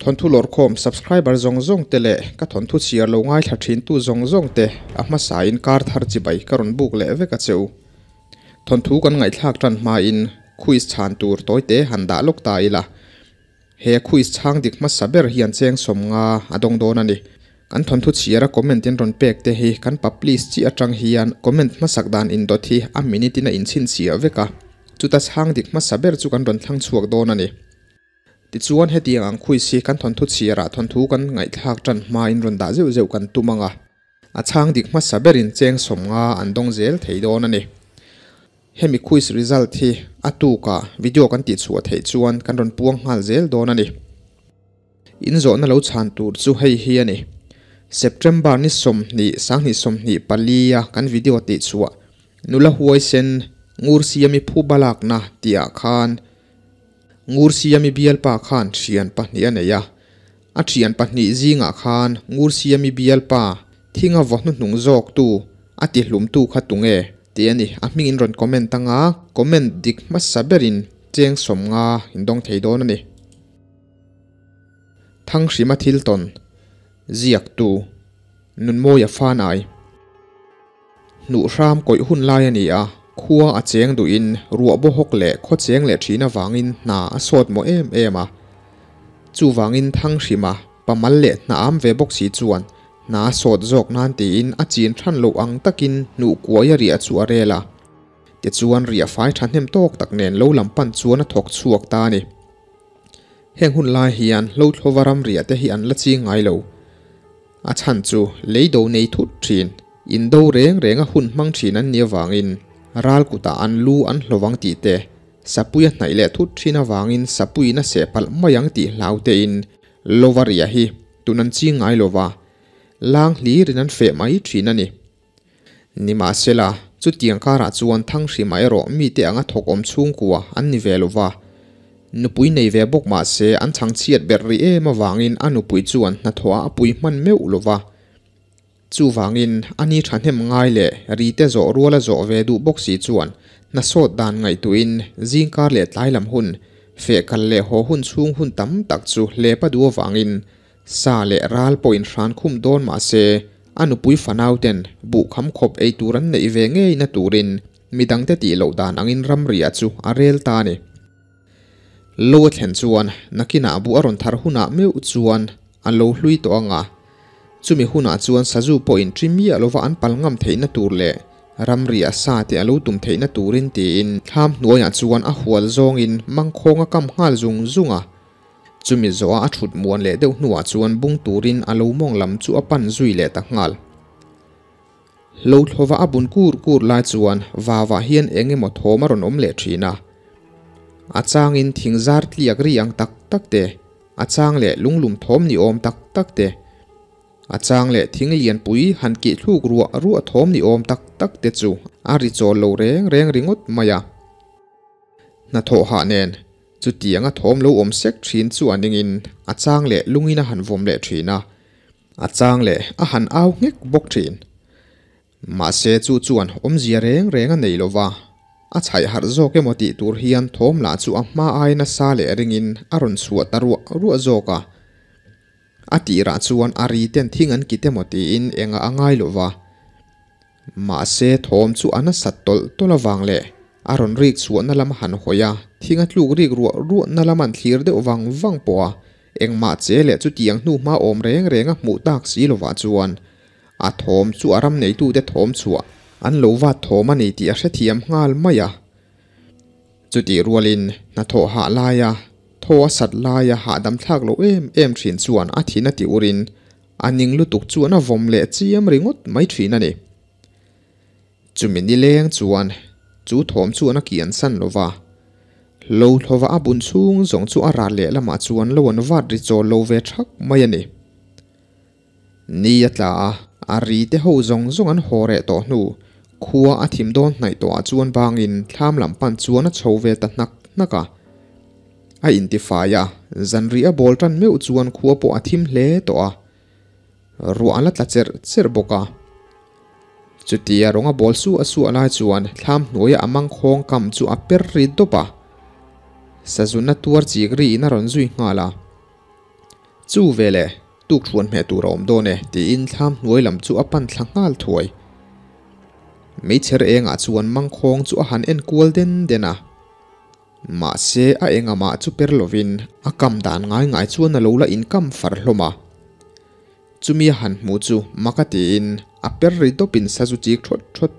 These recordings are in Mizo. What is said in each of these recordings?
Thawnthu lawrkhawm subscriber zawng zawng te leh ka thawnthu chhiar lo ngaithla thin tu zawng zawng te a hmasa in kar thar chibai ka rawn buk leh vek a che u. Thawnthu kan ngaihthlak tan hma in quiz chhan tur tawi te han dah lawk ta ila. He quiz chhang dik hmasa ber hian cheng sawmnga a dawng dawn a ni. Kan thawnthu chhiar a comment in rawn pek te hi kan publish chi atang hian comment hmasak dan indawt hi a minute in a inchhinchhiah vek a, chuta chhang dik hmasa ber chu kan rawn thlang chhuak dawn a ni. Tichuan hetiang ang quiz hi kan thawnthu chhiarah thawnthu kan ngaihthlak tan hmain rawn dah zeuh zeuh kan tum ang a, a chhang dik hmasa berin cheng sawmnga an dawng zel thei dawn a ni. Hemi quiz result hi a tukah video kan tihchhuah theih chuan kan rawn puang nghal zel dawn a ni. In zawhna lo chhan tur chu hei hi a ni. September ni 20 2024 a kan video tihchhuah nula huaisen ngur siami phu balakna tih ah khan ngur siami bialpa khan thian pahnih a nei a. A thian pahnih zingah khan ngur siami bialpa thinga vaw hnuhnung zawk tu a ti hlum tu kha tunge tih a ni. A hmingin rawn comment anga comment dik hmasa berin cheng sawmnga in dawng thei dawn a ni. Thanghrima thil tawn ziak tu Nunmawia Fanai. Hnuh hram kawih hun lai a ni a, khua a cheng duhin ruah baw hawk leh khaw cheng leh thin avangin hna a sawt maw em em a. Chuvangin Thanghrima pamal leh hna am ve bawk si chuan hna a sawt zawk nan tiin a chin than loh ang takin hnuh kuai a riah chu a rel a. Tichuan riah fai thahnem tawk tak nen lo lam pan chuan a thawk chhuak ta a ni. Heng hun lai hian hlo thlova ram riah te hi an la ching ngai lo. A chhan chu lei do nei thut thin, in do reng reng a hun hmang thin an nih avangin ral kutah an lu an hlawvang tih te, sapui a hnaih leh thut thin avangin sapuiin a seh palh mai ang tih hlau tein lova riah hi tun an ching ngai lova, lang hlirin an feh mai thin a ni. Nimahsela, chutiang karah chuan Thanghrima erawh mite anga thawk awm chhungkua an ni ve lova. Nupui nei ve bawk mahse an chhangchhiat ber rih em avangin a nupui chuan hnathawhah a pui hman meuh lova. Chuvangin a ni thahnem ngai leh rite zawh ruala zawh ve duh bawk si chuan hnasawt dan ngaihtuhin zingkar leh tlai lam hun, feh kal leh haw hun chhung hun tam tak chu hlep a duh avangin Sa leh ral pawh inhran khum dawn mah se, a nupui fanau ten buh kham khawp ei tur an neih ve ngei na turin midangte tih loh dan angin ramriah chu a rel ta a ni. Lo a thlen chuan nakinah buh a rawn thar hunah meuh chuan a lo hlui tawh ang a, chumi hunah chuan sazu pawh inṭi miah lova an pal ngam theihna tur leh ramriah sa te a lo tum theihna turin tiin thlam hnuaiah chuan a hual zawngin mangkhawng a kam nghal zung zung a. Chumi zawha a thut muan leh deuh hnuah chuan bung turin a lo mawng lam chu a pan zui leh ta nghal. Lo thlawva a bun kur kur lai chuan vavah hian eng emaw thawm a rawn awm leh thin a. A changin thing zar tliak ri ang tak tak te, a chang leh lunglum thawm ni awm tak tak te, a chang leh thing lianpui han kih thluk ruah ruah thawm ni awm tak tak te chu a ri chawl lo reng reng ringawt mai a. Hnathawh hah nen Chutiang a thawm lo awm sek thin chu a ningin a chang leh lungin a han vawm leh thin a, a chang leh a han au nghek bawk thin. Mahse chu chuan awmzia reng reng a nei lova, a chhaih harh zawk emaw tih tur hian thawm lah chu a hma ai nasa leh ringin a rawn chhuah ta ruah ruah zawk a. A tirah chuan a ri ten thing an kit emaw tiin engah a ngai lova. Mahse thawm chu a nasat tawlh tawlh avang leh a rawn rik chhuahna lam a han hawi a, thing a tluk rik ruah ruahna lam an thlir deuh vang vang pawh a, engmah che leh chutiang hnu hma awm reng reng a hmuh tak si lovah chuan a thawm chu a ram neitute thawm chhuah an lo vat thawm a ni tih a hrethiam nghal mai a. Chutih rualin hnathawh hah laia thaw a sat laia hahdam thlak loh em em thin chuan a thin a ti urin A ning lutuk chuan a vawm leh chiam ringawt mai thin a ni. Chumi nileng chuan chu thawm chuan a kian san lo va. Lo thlawva a bun chhung zawng chu a ral leh lamah chuan lo an vat ri chawl lo ve thak mai a ni. Ni a tla a, a ri te ho zawng zawng an haw reh tawh hnu, khua a thim dawn hnaih tawhah chuan bangin thlam lam pan chuan a chho ve ta hnak hnak a. A intifai a, zanrih a bawl tan meuh chuan khua pawh a thim hle tawh a, ruah a la tla cherh cherh bawk a. Chutia rawng a bawl suah suah lai chuan thlam hnuaia a mangkhawng kam chu a per ri dawp a, sazuna tuar chik riin a rawn zui nghal a. Chu veleh tukṭhuan hmeh tur a awm dawn e tiin thlam hnuai lam chu a pan thla nghal thuai. Meichher engah chuan mangkhawng chu a han en kual den den a. Mahse a engamah chu per lovin a kam dan ngai ngai chuan a lo la inkam far hlawm a. Chumi a han hmu chu mak a tiin a per ri dawpin sazu chik thawt thawt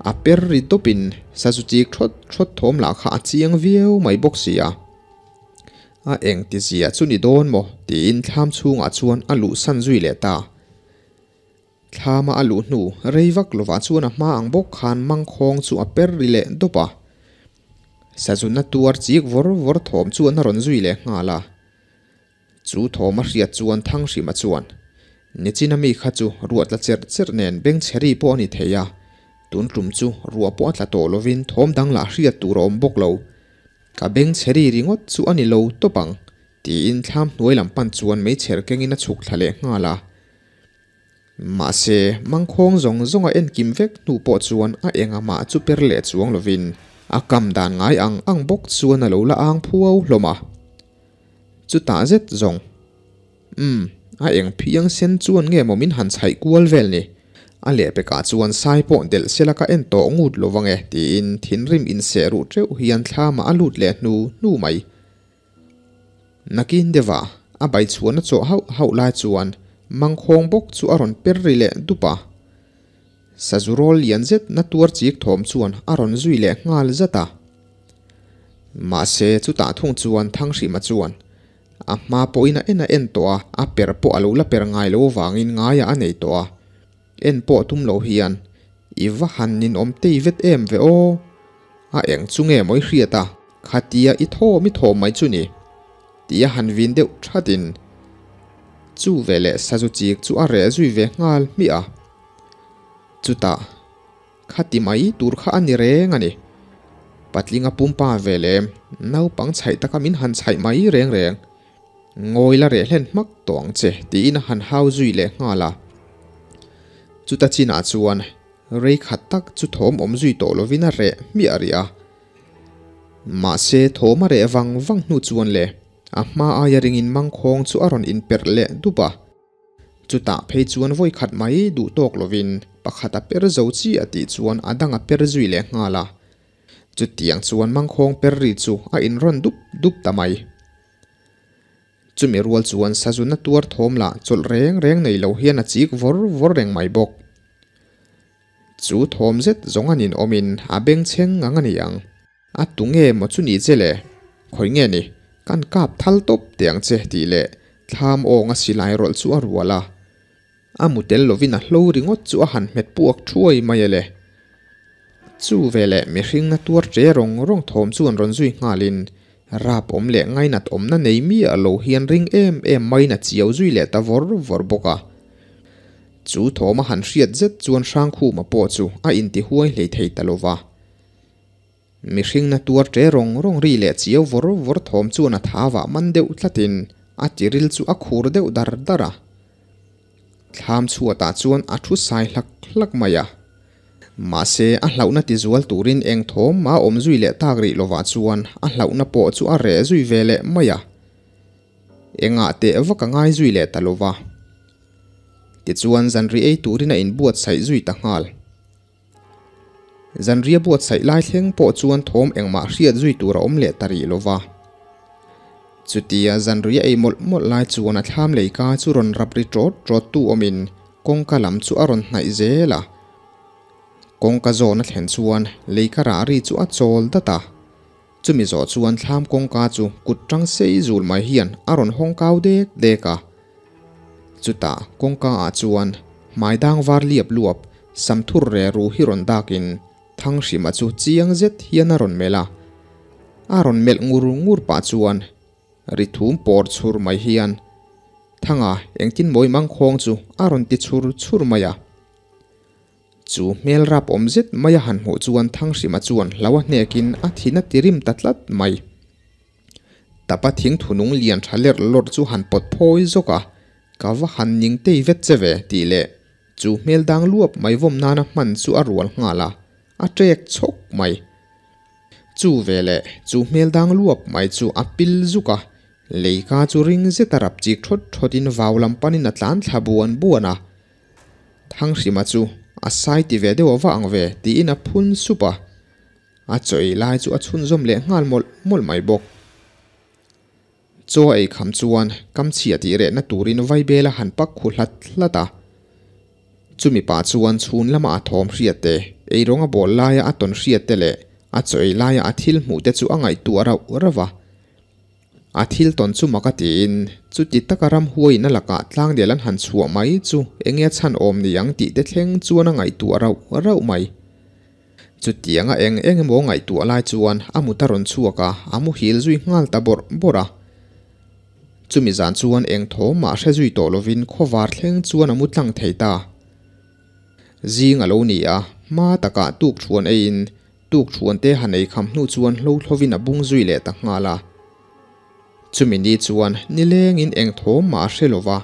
a per ri dawpin sazu chik thawt thawt thawm lah kha a chiang viau mai bawk si a. A eng ti zia chu ni dawn maw tiin thlam chhungah chuan a luh san zui leh ta. Thlama a luh hnu rei vak lovah chuan a hma ang bawk khan mangkhawng chu a per ri leh dawp a. Sazuna tuar chik vawr vawr thawm chuan a rawn zui leh nghal a. Chu thawm a hriat chuan Thanghrima chuan, Nichina mi kha chu ruah tla cherh cherh nen bengchheri pawh a ni thei a, tun tum chu ruah pawh a tla tawh lovin thawm dang lah hriat tur a awm bawk lo. Ka bengchheri ringawt chu a ni lo tawp ang, tiin thlam hnuai lam pan chuan meichher kengin a chhuk thla leh nghal a. Mahse, mangkhawng zawng zawnga enkim vek hnu pawh chuan a engamah chu per leh chuang lovin a kam dan ngai ang ang bawk chuan a lo la ang phuau hlawm a. Chutah zet zawng, Umm, a eng phiang sen chuan nge maw min han chhaih kual vel ni? A lehpekah chuan sai pawh delh sela ka en tawh ngut lo vang e, tiin thinrim inseh ruh teuh hian thlamah a lut leh hnu hnu mai. Nakin deuha a bai chhuahna chawh hauh hauh lai chuan mangkhawng bawk chu a rawn per ri leh dup a. Sazu rawl lian zet na tuar chik thawm chuan a rawn zui leh nghal zat a. Mahse chutah thung chuan Thanghrima chuan a hma pawhin a en a en tawh a, a per pawh a lo la per ngai lo avangin ngaiah a nei tawh a. En pawh tum lo hian i va han ninawm tei vet em ve aw! A eng chu nge maw i hriat a, khatia i thawm i thawm mai chu ni? Tia han vin deuh thatin chu veleh sazu chik chu a reh zui ve nghal hmiah a. Chutah, khati mai tur kha a ni reng a ni. Patlinga pumpa ve lem, naupang chhaih taka min han chhaih mai reng reng. Ngawi la reh hlen hmak tawh ang che tiin a han hau zui leh nghal a. Chuta chinah chuan Rei khat tak chu thawm awm zui tawh lovin a reh hmiah rih a. Mahse thawm a reh vang vang hnu chuan le a hma aia ringin mangkhawng chu a rawn inperh leh dup a. Chutah phei chuan vawi khat mai duh tawk lovin pakhat a per zo chiah tih chuan a dang a per zui leh nghal a. Chutiang chuan mangkhawng per ri chu a inrawn dup dup ta mai. Chumi rual chuan sazuna tuar thawm lah chawlh reng reng nei lo hian a chik vawr vawr reng mai bawk. Chu thawm zet zawng a nin awmin a bengchheng ngang a ni ang. A tu nge maw chu ni che le? Khawi nge ni? Kan kap thal tawp teh ang che tih leh thlam awng a silai rawlh chu a rual a. A mu tel lovin a hlo ringawt chu a han hmet puak thuai mai a le. Chu veleh mihring na tuar che rawng rawng thawm chuan rawn zui nghalin rap awm leh ngainat awmna nei miah lo hian ring em em maiin a chiau zui leh ta vawr vawr bawk a. Chu thawm a han hriat zet chuan Hrangkhuma pawh chu a inti huai hlei thei ta lova. Mihring na tuar ṭe rawng rawng ri leh chiau vawr vawr thawm chuan a thavah man deuh tlatin a tiril chu a khur deuh dar dar a. Thlam chhuatah chuan a thu sai hlak hlak mai a. Mahse, a hlauhna tizual turin eng thawm mah awm zui leh tak rih lovah chuan a hlauhna pawh chu a reh zui ve leh mai a. Engah teh vak a ngai zui leh ta lova. Tichuan zanri ei turin a inbuatsaih zui ta nghal. Zanria buatsaih lai thleng pawh chuan thawm engmah hriat zui tur a awm leh ta rih lo va. Chutia zanria ei mawlh mawlh lai chuan a thlam leika chu rawn rap ri ṭawt ṭawt tu awmin kawngka lam chu a rawn hnaih zel a. Kawngka zawn a thlen chuan leika rah ri chu a chawl dat a. Chumi zawh chuan thlam kawngka chu kut ṭang sei zul mai hian a rawn hawng kau dek dek a. Chutah kawngka ah chuan hmai dang var liap luap samthur re ru hi rawn dakin Thanghrima chu chiang zet hian a rawn melh a. A rawn melh ngur ngur pah chuan ri thum pawr chhur mai hian Thanga engtin mawi mangkhawng chu a rawn ti chhur chhur mai a. Chu hmel rap awm zet mai a han hmuh chuan Thanghrima chuan hlo a hnekin a thin a ti rim ta tlat mai. Tapa thing thunung lian tha lerh lawrh chu han pawt phawi zawk a, Ka va han ning tei vet che ve tih leh chu hmel dang luap mai vawm nana hman chu a rual nghal a, a ṭek chhawk mai. Chu veleh chu hmel dang luap mai chu a pil zuk a. Leika chu ring zeta rap chik thawt thawtin vau lam panin a tlan thla buan buan a. Thanghrima chu a sai ti ve deuh ava ang ve tiin a phun sup a. A chaw ei lai chu a chhunzawm leh nghal mawlh mawlh mai bawk. Chaw a ei kham chuan kamchhia tih rehna turin vaibel a han pak khu hlat hlat a. Chumi pah chuan chhun lama a thawm hriat te, eirawng a bawl laia a tawn hriat te leh a chaw ei laia a thil hmuh te chu a ngaihtuah rauh rauh a. A thil tawn chu mak a tiin chuti taka ramhuaiin a lakah tlangdel an han chhuah mai chu enge a chhan awm ni ang tih te thleng chuan a ngaihtuah rauh rauh mai. Chutianga eng eng emaw ngaihtuah lai chuan a mut a rawn chhuak a, a muhil zui nghal ta bawrh bawrh a. Chumi zan chuan eng thaw mah hre zui tawh lovin khawvar thleng chuan a mu tlang thei ta. Zing a lo ni a, hma takah tuk thuan eiin tuk thuan te han ei kham hnu chuan hlo thlovin a bung zui leh ta nghal a. Chumi ni chuan nilengin eng thaw mah a hre lova,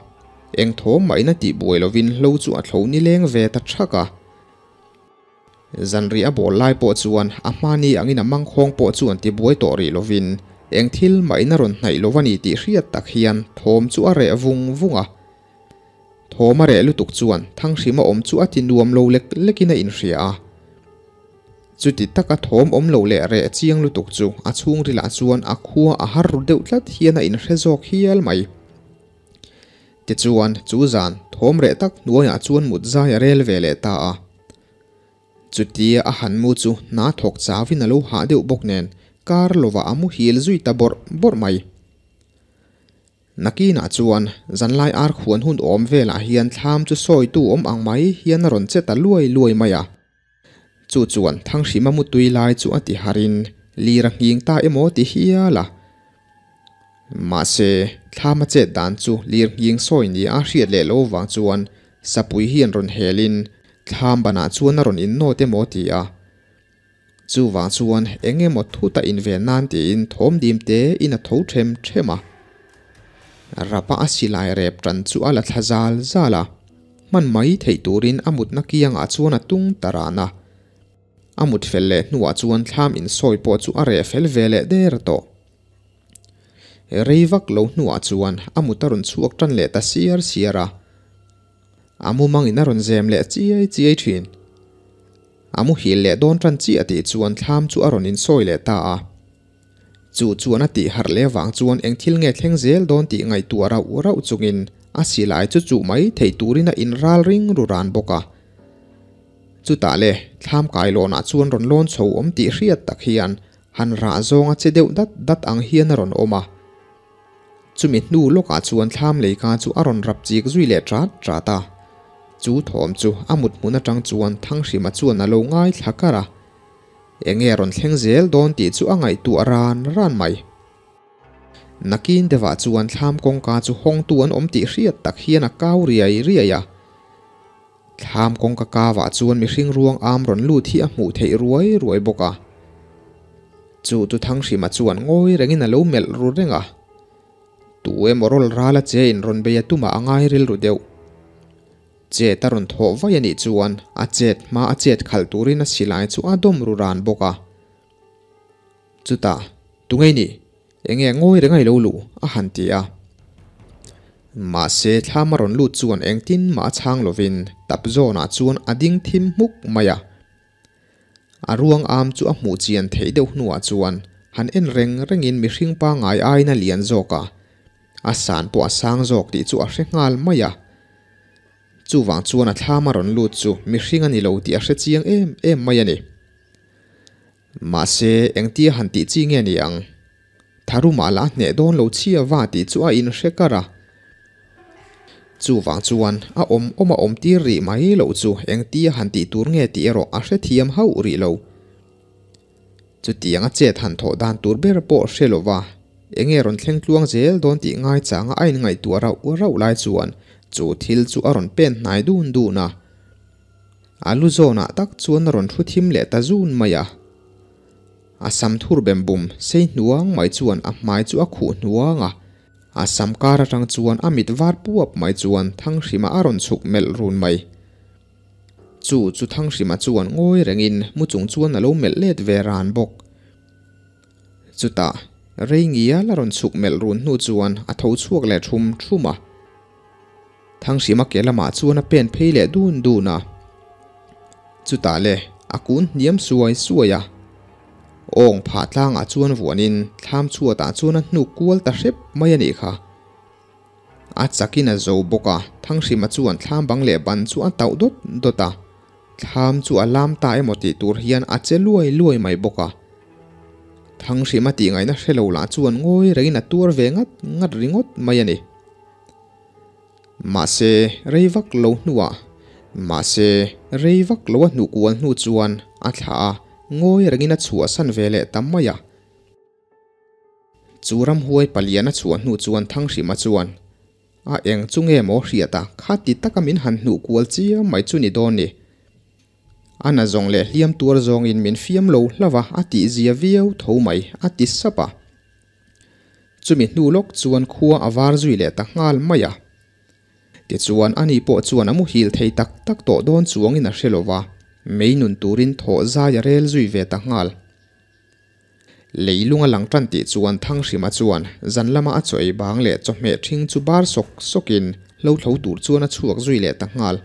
eng thaw mahin a tihbuai lovin hlo chu a thlo nileng ve ta thak a. Zanriah a bawl lai pawh chuan a hmani angin a mangkhawng pawh chu an tibuai tawh rih lovin eng thil mahin a rawn hnaih lo a ni tih hriat tak hian thawm chu a reh vung vung a. Thawm a reh lutuk chuan Thanghrima awm chu a ti nuam lo lek lekin a inhria a. Chuti taka thawm awm lo leh reh chiang lutuk chu a chhungrilah chuan a khua a har ru deuh tlat hian a inhre zawk hial mai. Tichuan, chu zan thawm reh tak hnuaiah chuan mut zai a rel ve leh ta a. Chutia a han mu chu hna thawk chauhin a lo hah deuh bawk nen kar lovah a muhil zui ta bawrh bawrh mai. Nakinah chuan zanlai ar khuan hun awm velah hian thlam chu sawitu awm ang mai hian a rawn che ta luai luai mai a. Chu chuan Thanghrima mutui lai chu a ti harin lir a nghing ta emaw ti hial a. Mahse, thlama chet dan chu lir nghing sawi nia a hriat leh lo vang chuan Sapui hian rawn helin thlam banah chuan a rawn innawt emaw ti a. Chuvang chuan eng emaw thuta inven nan tiin thawm dim te in a tho them them a. Rapa a silai rep tan chu a la thla zal zal a, hman mai theih turin a mutna kiangah chuan a tung ta ran a. A mut fel leh hnuah chuan thlam insawi pawh chu a reh fel ve leh der tawh. Rei vak lo hnuah chuan a mut a rawn chhuak tan leh ta siar siar a. A mumangin a rawn zem leh chiai chiai thin. A muhil leh dawn tan chiah tih chuan thlam chu a rawn insawi leh ta a. Chu chuan a tih harh leh vang chuan eng thil nge thleng zel dawn tih ngaihtuah rauh rauh chungin a silai chu chuh mai thei turin a inral ring ru ran bawk a. Chutah le, thlam kailawnah chuan rawn lawn chho awm tih hriat tak hian han rah zawnga che deuh dat dat ang hian a rawn awm a. Chumi hnu lawkah chuan thlam leika chu a rawn rap chik zui leh ṭat ṭat a. Chu thawm chu a mut hmun aṭang chuan Thanghrima chuan a lo ngaithla kar a. Enge a rawn thleng zel dawn tih chu a ngaihtuah ran ran mai. Nakin deuhah chuan thlam kawngka chu hawngtu an awm tih hriat tak hian a kau riai riai a. Thlam kawngka kavah chuan mihring ruang am rawn lut hi a hmuh theih ruai ruai bawk a. Chu chu Thanghrima chuan ngawi rengin a lo melh ru reng a. Tu emaw rawl ral a che in rawn bei a tumah a ngai rilru deuh. Chet a rawn thawh vaih a nih chuan a chet hma a chet khalh turin a silai chu a dawm ru ran bawk a. Chutah, Tungei nih, enge ngawi reng a i lo luh? a han ti a. Mahse, thlam a rawn lut chuan engtin mah a chhang lovin tap zawnah chuan a ding thim hmuk mai a. A ruang am chu a hmuh chian theih deuh hnuah chuan han en reng rengin mihring pangngai aiin a lian zawk a, a san pawh a sang zawk tih chu a hre nghal mai a. Chuvang chuan a thlam a rawn lut chu mihring a ni lo tih a hre chiang em em mai a ni. Mahse, engtia han tih chi nge ni ang? Tharumah lah hneh dawn lo chhia va tih chu a inhre kar a. Chuvang chuan a awm awm a awm tir rih mai loh chu engtia han tih tur nge tih erawh a hrethiam hauh rih lo. Chutiang a chet han thawh dan tur ber pawh hre lo va, enge rawn thleng tluang zel dawn tih ngaichanga a inngaihtuah rauh rauh lai chuan chu thil chu a rawn pen hnai dun dun a. A lu zawnah tak chuan a rawn thu thim leh ta zun mai a. A sam thur bem bum sei hnuang mai chuan a hmai chu a khuh hnuang a. A sam kar atang chuan a mit var puap mai chuan Thanghrima a rawn chhuk melh run mai. Chu chu Thanghrima chuan ngawi rengin mu chung chuan a lo melh let ve ran bawk. Chutah, Rei ngial a rawn chhuk melh run hnu chuan a tho chhuak leh thum thum a. Thanghrima ke lamah chuan a pen phei leh dun dun a. Chutah le a kun hniam suai suai a. Awng phah tlangah chuan vuanin thlam chhuatah chuan a hnuk kual ta hrep mai a nih kha. A chakin a zo bawk a, Thanghrima chuan thlam bang leh ban chu a tauh dawt dawt a. Thlam chu a lam ta emaw tih tur hian a che luai luai mai bawk a. Thanghrima tih ngaihna hre lo lah chuan ngawi rengin a tuar ve ngat ngat ringawt mai a ni. Mahse, rei vak lo hnuah, mahse, rei vak lo a hnuh kual hnu chuan a thlah a, ngawi rengin a chhuahsan ve leh ta mai a. Chu ramhuai palian a chhuah hnu chuan Thanghrima chuan, A eng chu nge maw hriat a, khati taka min han hnuh kual chiam mai chu ni dawn ni. A na zawng leh hliam tuar zawngin min fiam lo hlauh a, a tihzia viau tho mai, a ti sap a. Chumi hnu lawk chuan khua a var zui leh ta nghal mai a. Tichuan ani pawh chuan a muhil thei tak tak tawh dawn chuangin a hre lo va, mei nun turin thawh zai a rel zui ve ta nghal. Leilung a lang tan tih chuan Thanghrima chuan zan lama a chaw ei bang leh chawhmeh ṭhing chu bar sawk sawkin hlo thlo tur chuan a chhuak zui leh ta nghal.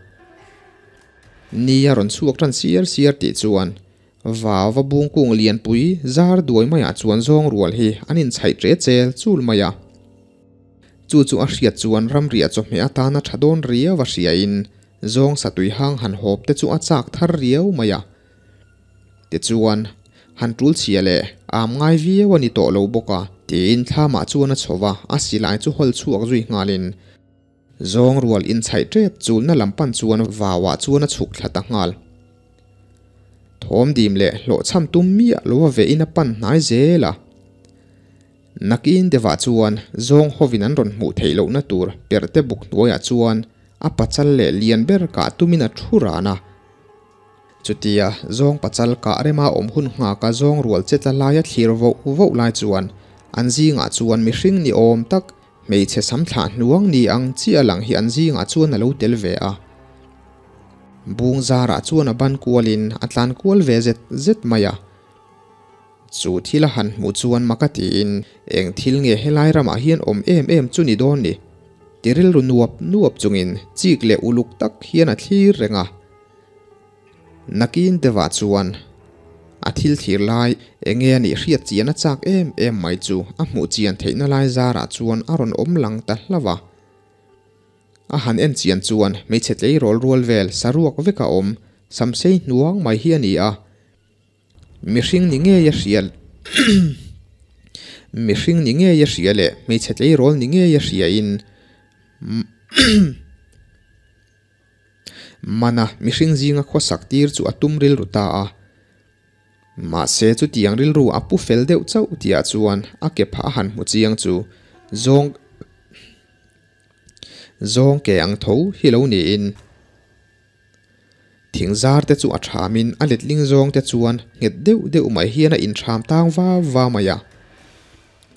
Ni a rawn chhuak tan siar siar tih chuan Vau va bungkung lianpui zar duai maiah chuan zawng rual hi an inchhaih ṭe chel chul mai a. Chu chu a hriat chuan ramriah chawhmeh atana ṭha dawn riau a hriain zawng satui hang han hawp te chu a chak thar riau mai a. Tichuan, han ṭul chhia leh am ngai viau a ni tawh lo bawk a, tiin thlamah chuan a chho va, a silai chu hawl chhuak zui nghalin zawng rual inchhaih ṭep chulna lam pan chuan vauah chuan a chhuk thla ta nghal. Thawm dim leh hlawhchham tum miah lo a vehin a pan hnai zel a. Nakin deuhah chuan zawng hovin an rawn hmuh theih lohna tur perhte buk hnuaiah chuan a pachal leh lian ber kah tumin a thu ran a. Chutia zawng pachal kah rema awm hun nghaka zawng rual che tla laia thlir voh voh lai chuan an zingah chuan mihring ni awm tak hmeichhe sam thlah hnuang ni ang chiah lang hi an zingah chuan a lo tel ve a. Bung zarah chuan a ban kualin a tlan kual ve zet zet mai a. Chu thil a han hmuh chuan mak a tiin eng thil nge helai ramah hian awm em em chu ni dawn ni? Ti rilru nuap nuap chungin chik leh uluk tak hian a thlir reng a. Nakin deuhah chuan a thil thlir lai eng nge a nih hriat chian a chak em em mai chu a hmuh chian theihna lai zarah chuan a rawn awm lang ta hlauh a. A han en chian chuan hmeichhe tleirawl rual vel saruak vek a awm samsei hnuang mai hi a ni a. Mihring ni ngei a hria Mihring ni ngei a hria leh hmeichhe tleirawl ni ngei a hria in Mana mihring zinga khawsak tir chu a tum rilru ta a. Mahse chutiang rilru a pu fel deuh chauh tihah chuan a ke phah a han hmu chiang chu zawng zawng ke ang tho hi lo niin. Thing zar te chu a thamin a letling zawng te chuan nghet deuh deuh mai hian a intham tang va va mai a.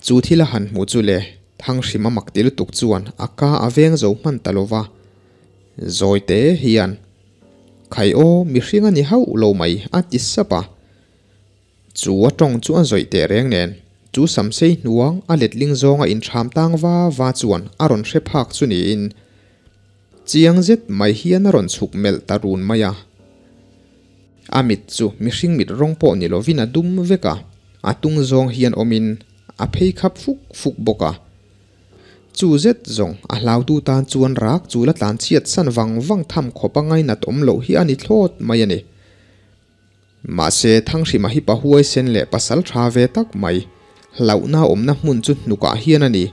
Chu thil a han hmuh chu le, Thanghrima mak ti lutuk chuan a ka a veng zo hman ta lo va. Zawi te hian, Khai aw, mihring a ni hauh lo mai, a ti sap a. Chu a tawng chu a zawih teh reng nen, chu samsei hnuang a letling zawnga intham tang va va chuan a rawn hre phak chu niin, Chiang zet mai hian a rawn chhuk melh ta run mai a. A mit chu mihring mit rawng pawh ni lovin a dum vek a, a tung zawng hian awmin a phei khap fuk fuk bawk a. Chu zet zawng a hlautu tan chuan rak chu la tlan chhiat san vang vang tham khawp a ngainat awm loh hi a ni thlawt mai a ni. Mahse Thanghrima hi pa huaisen leh pasal tha ve tak mai, hlauhna awmna hmun chu hnukah hian a ni.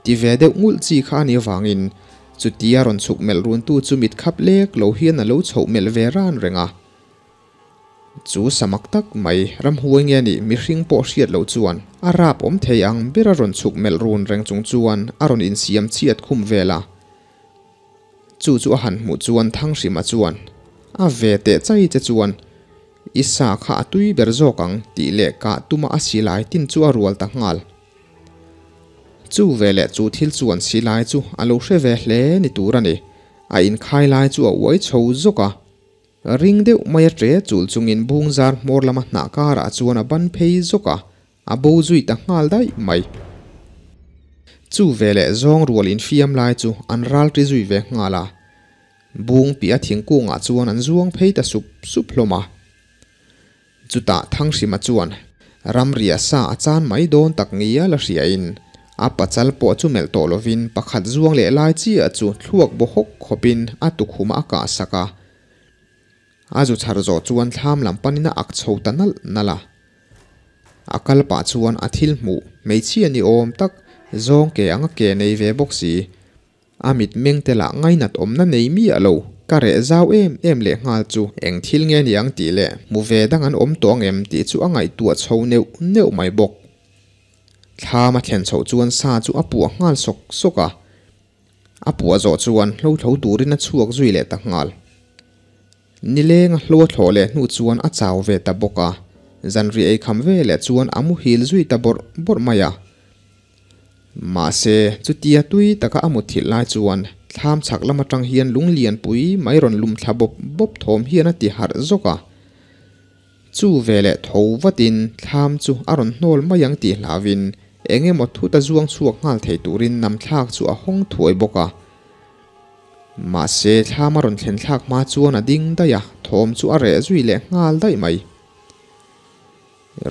Ti ve deuh ngulh chi kha a nih avangin chutia rawn chhuk melh runtu chu mit khap lek lo hian a lo chhoh melh ve ran reng a. Chu samak tak mai ramhuai nge nih mihring pawh hriat loh chuan a rap awm thei ang ber a rawn chhuk melh run reng chung chuan a rawn insiam chhiat khum vel a. Chu chu a han hmuh chuan Thanghrima chuan a ve teh chai che chuan i sa kha a tui ber zawk ang tih leh kah tuma a silai tin chu a rual ta nghal. Chu veleh chu thil chuan silai chu a lo hre ve hle ni tur a ni. A inkhai lai chu a uai chho zawk a. Ring deuh mai a ṭe chul chungin bung zar hmawr lama hnah karah chuan a ban phei zawk a. A bo zui ta nghal daih mai. Chu veleh zawng rual infiam lai chu an ral ṭi zui ve nghal a. Bung piah thingkungah chuan an zuang phei ta sup sup hlawm a. Chutah Thanghrima chuan ramriah sa a chan mai dawn tak ngial a hriain a pachal pawh chu melh tawh lovin pakhat zuang leh lai chiah chu thluak baw hawk khawpin a tukhumah a kah sak a. A zu chhar zawh chuan thlam lam panin a ak chho ta nalh nalh a. A kal pah chuan a thil hmuh hmeichhia ni awm tak zawng ke anga ke nei ve bawk si. A mitmeng te lah ngainat awmna nei miah lo, ka reh zau em em leh nghal chu eng thil nge ni ang tih leh hmu ve dang an awm tawh ang em tih chu a ngaihtuah chho neuh neuh mai bawk. Thlam a thlen chhoh chuan sa chu a puah nghal sawk sawk a, a puah zawh chuan hlothlo turin a chhuak zui leh ta nghal. Nileng a hlo a thlawh leh hnu chuan a chau ve ta bawk a, zanriah ei kham ve leh chuan a muhil zui ta bawrh bawrh mai a. Mahse, chutia tui taka a mutthilh lai chuan thlam chhak lam atang hian lung lianpui mai rawn lum thla bawp bawp thawm hian a ti harh zawk a. Chu veleh tho vatin thlam chu a rawn hnawl mai ang tih hlauhin eng emaw thut a zuang chhuak nghal thei turin nam thlak chu a hawng thuai bawk a. Mahse, thlam a rawn thlen thlak hma chuan a ding daih a, thawm chu a reh zui leh nghal daih mai.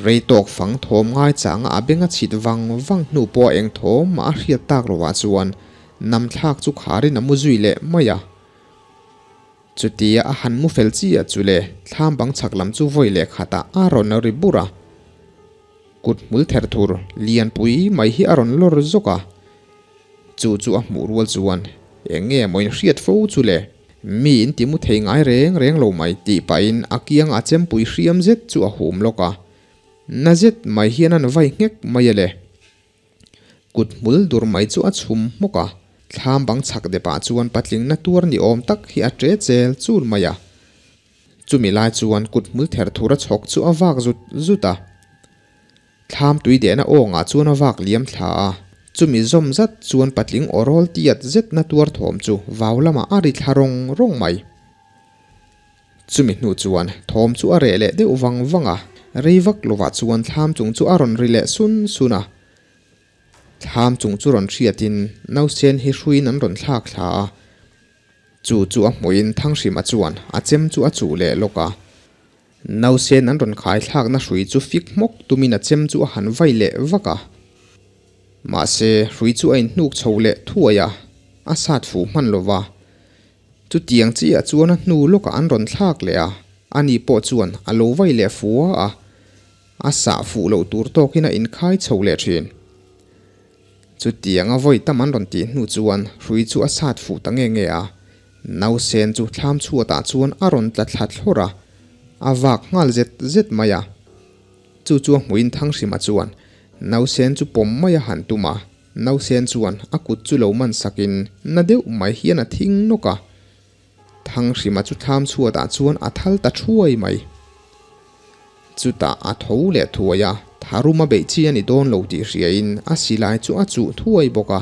Rei tawk fang thawm ngai changa a beng a chhit vang vang hnu pawh a eng thawm mah a hriat tak lo ah chuan nam thlak chu kharin a mu zui leh mai a. Chutia a han mu fel chiah chu le thlam bang chhak lam chu vawi leh khatah a rawn ri bur a. Kut hmul ther thur lianpui mai hi a rawn lawr zawk a. Chu chu a hmuh rual chuan eng nge maw in hriat fo chu le? Mi in ti mu thei ngai reng reng lo mai tih pahin a kiangah chempui hriam zet chu a hum lawk a. Na zet mai hian an vai nghek mai a le. Kut hmul dur mai chu a chhum hmawk a, thlam bang chhak depah chuan patling na tuar ni awm tak hi a ṭe chel chul mai a. Chumi lai chuan kut hmul ther thur a chhawk chu a vak zut zut a. Thlam tui dehna awngah chuan a vak liam thla a, chumi zawm zat chuan patling aw rawl tiat zetna tuar thawm chu vau lamah a ri thla rawng rawng mai. Chumi hnu chuan thawm chu a reh leh deuh vang vang a, rei vak lovah chuan thlam chung chu a rawn ri leh sun sun a. Thlam chung chu rawn hriatin nausen hi hruiin an rawn thlak thla a, chu chu a hmuhin Thanghrima chuan a chem chu a chuh leh lawk a. Nausen an rawn khai thlakna hrui chu fik hmawk tumin a chem chu a han vai leh vak a. Mahse, hrui chu a inhnuk chho leh thuai a, a sat fuh hman lo va. Chutiang chiah chuan a hnu lawkah an rawn thlak leh a, ani pawh chuan a lo vai leh fua a, a sah fuh loh tur tawkin a inkhai chho leh thin. Chutianga vawi tam an rawn tih hnu chuan hrui chu a sat fuh ta nge nge a, nausen chu thlam chhuatah chuan a rawn tla thla thlawrh a, a vak nghal zet zet mai a. Chu chu a hmuin Thanghrima chuan nausen chu pawm mai a han tum a, nausen chuan a kut chu lo man sakin na deuh mai hian a thing nawk a. Thanghrima chu thlam chhuatah chuan a thal ta thuai mai. Chutah a tho leh thuai a, tharum a beih chi a ni dawn lo tih hriain a silai chu a chuh thuai bawk a.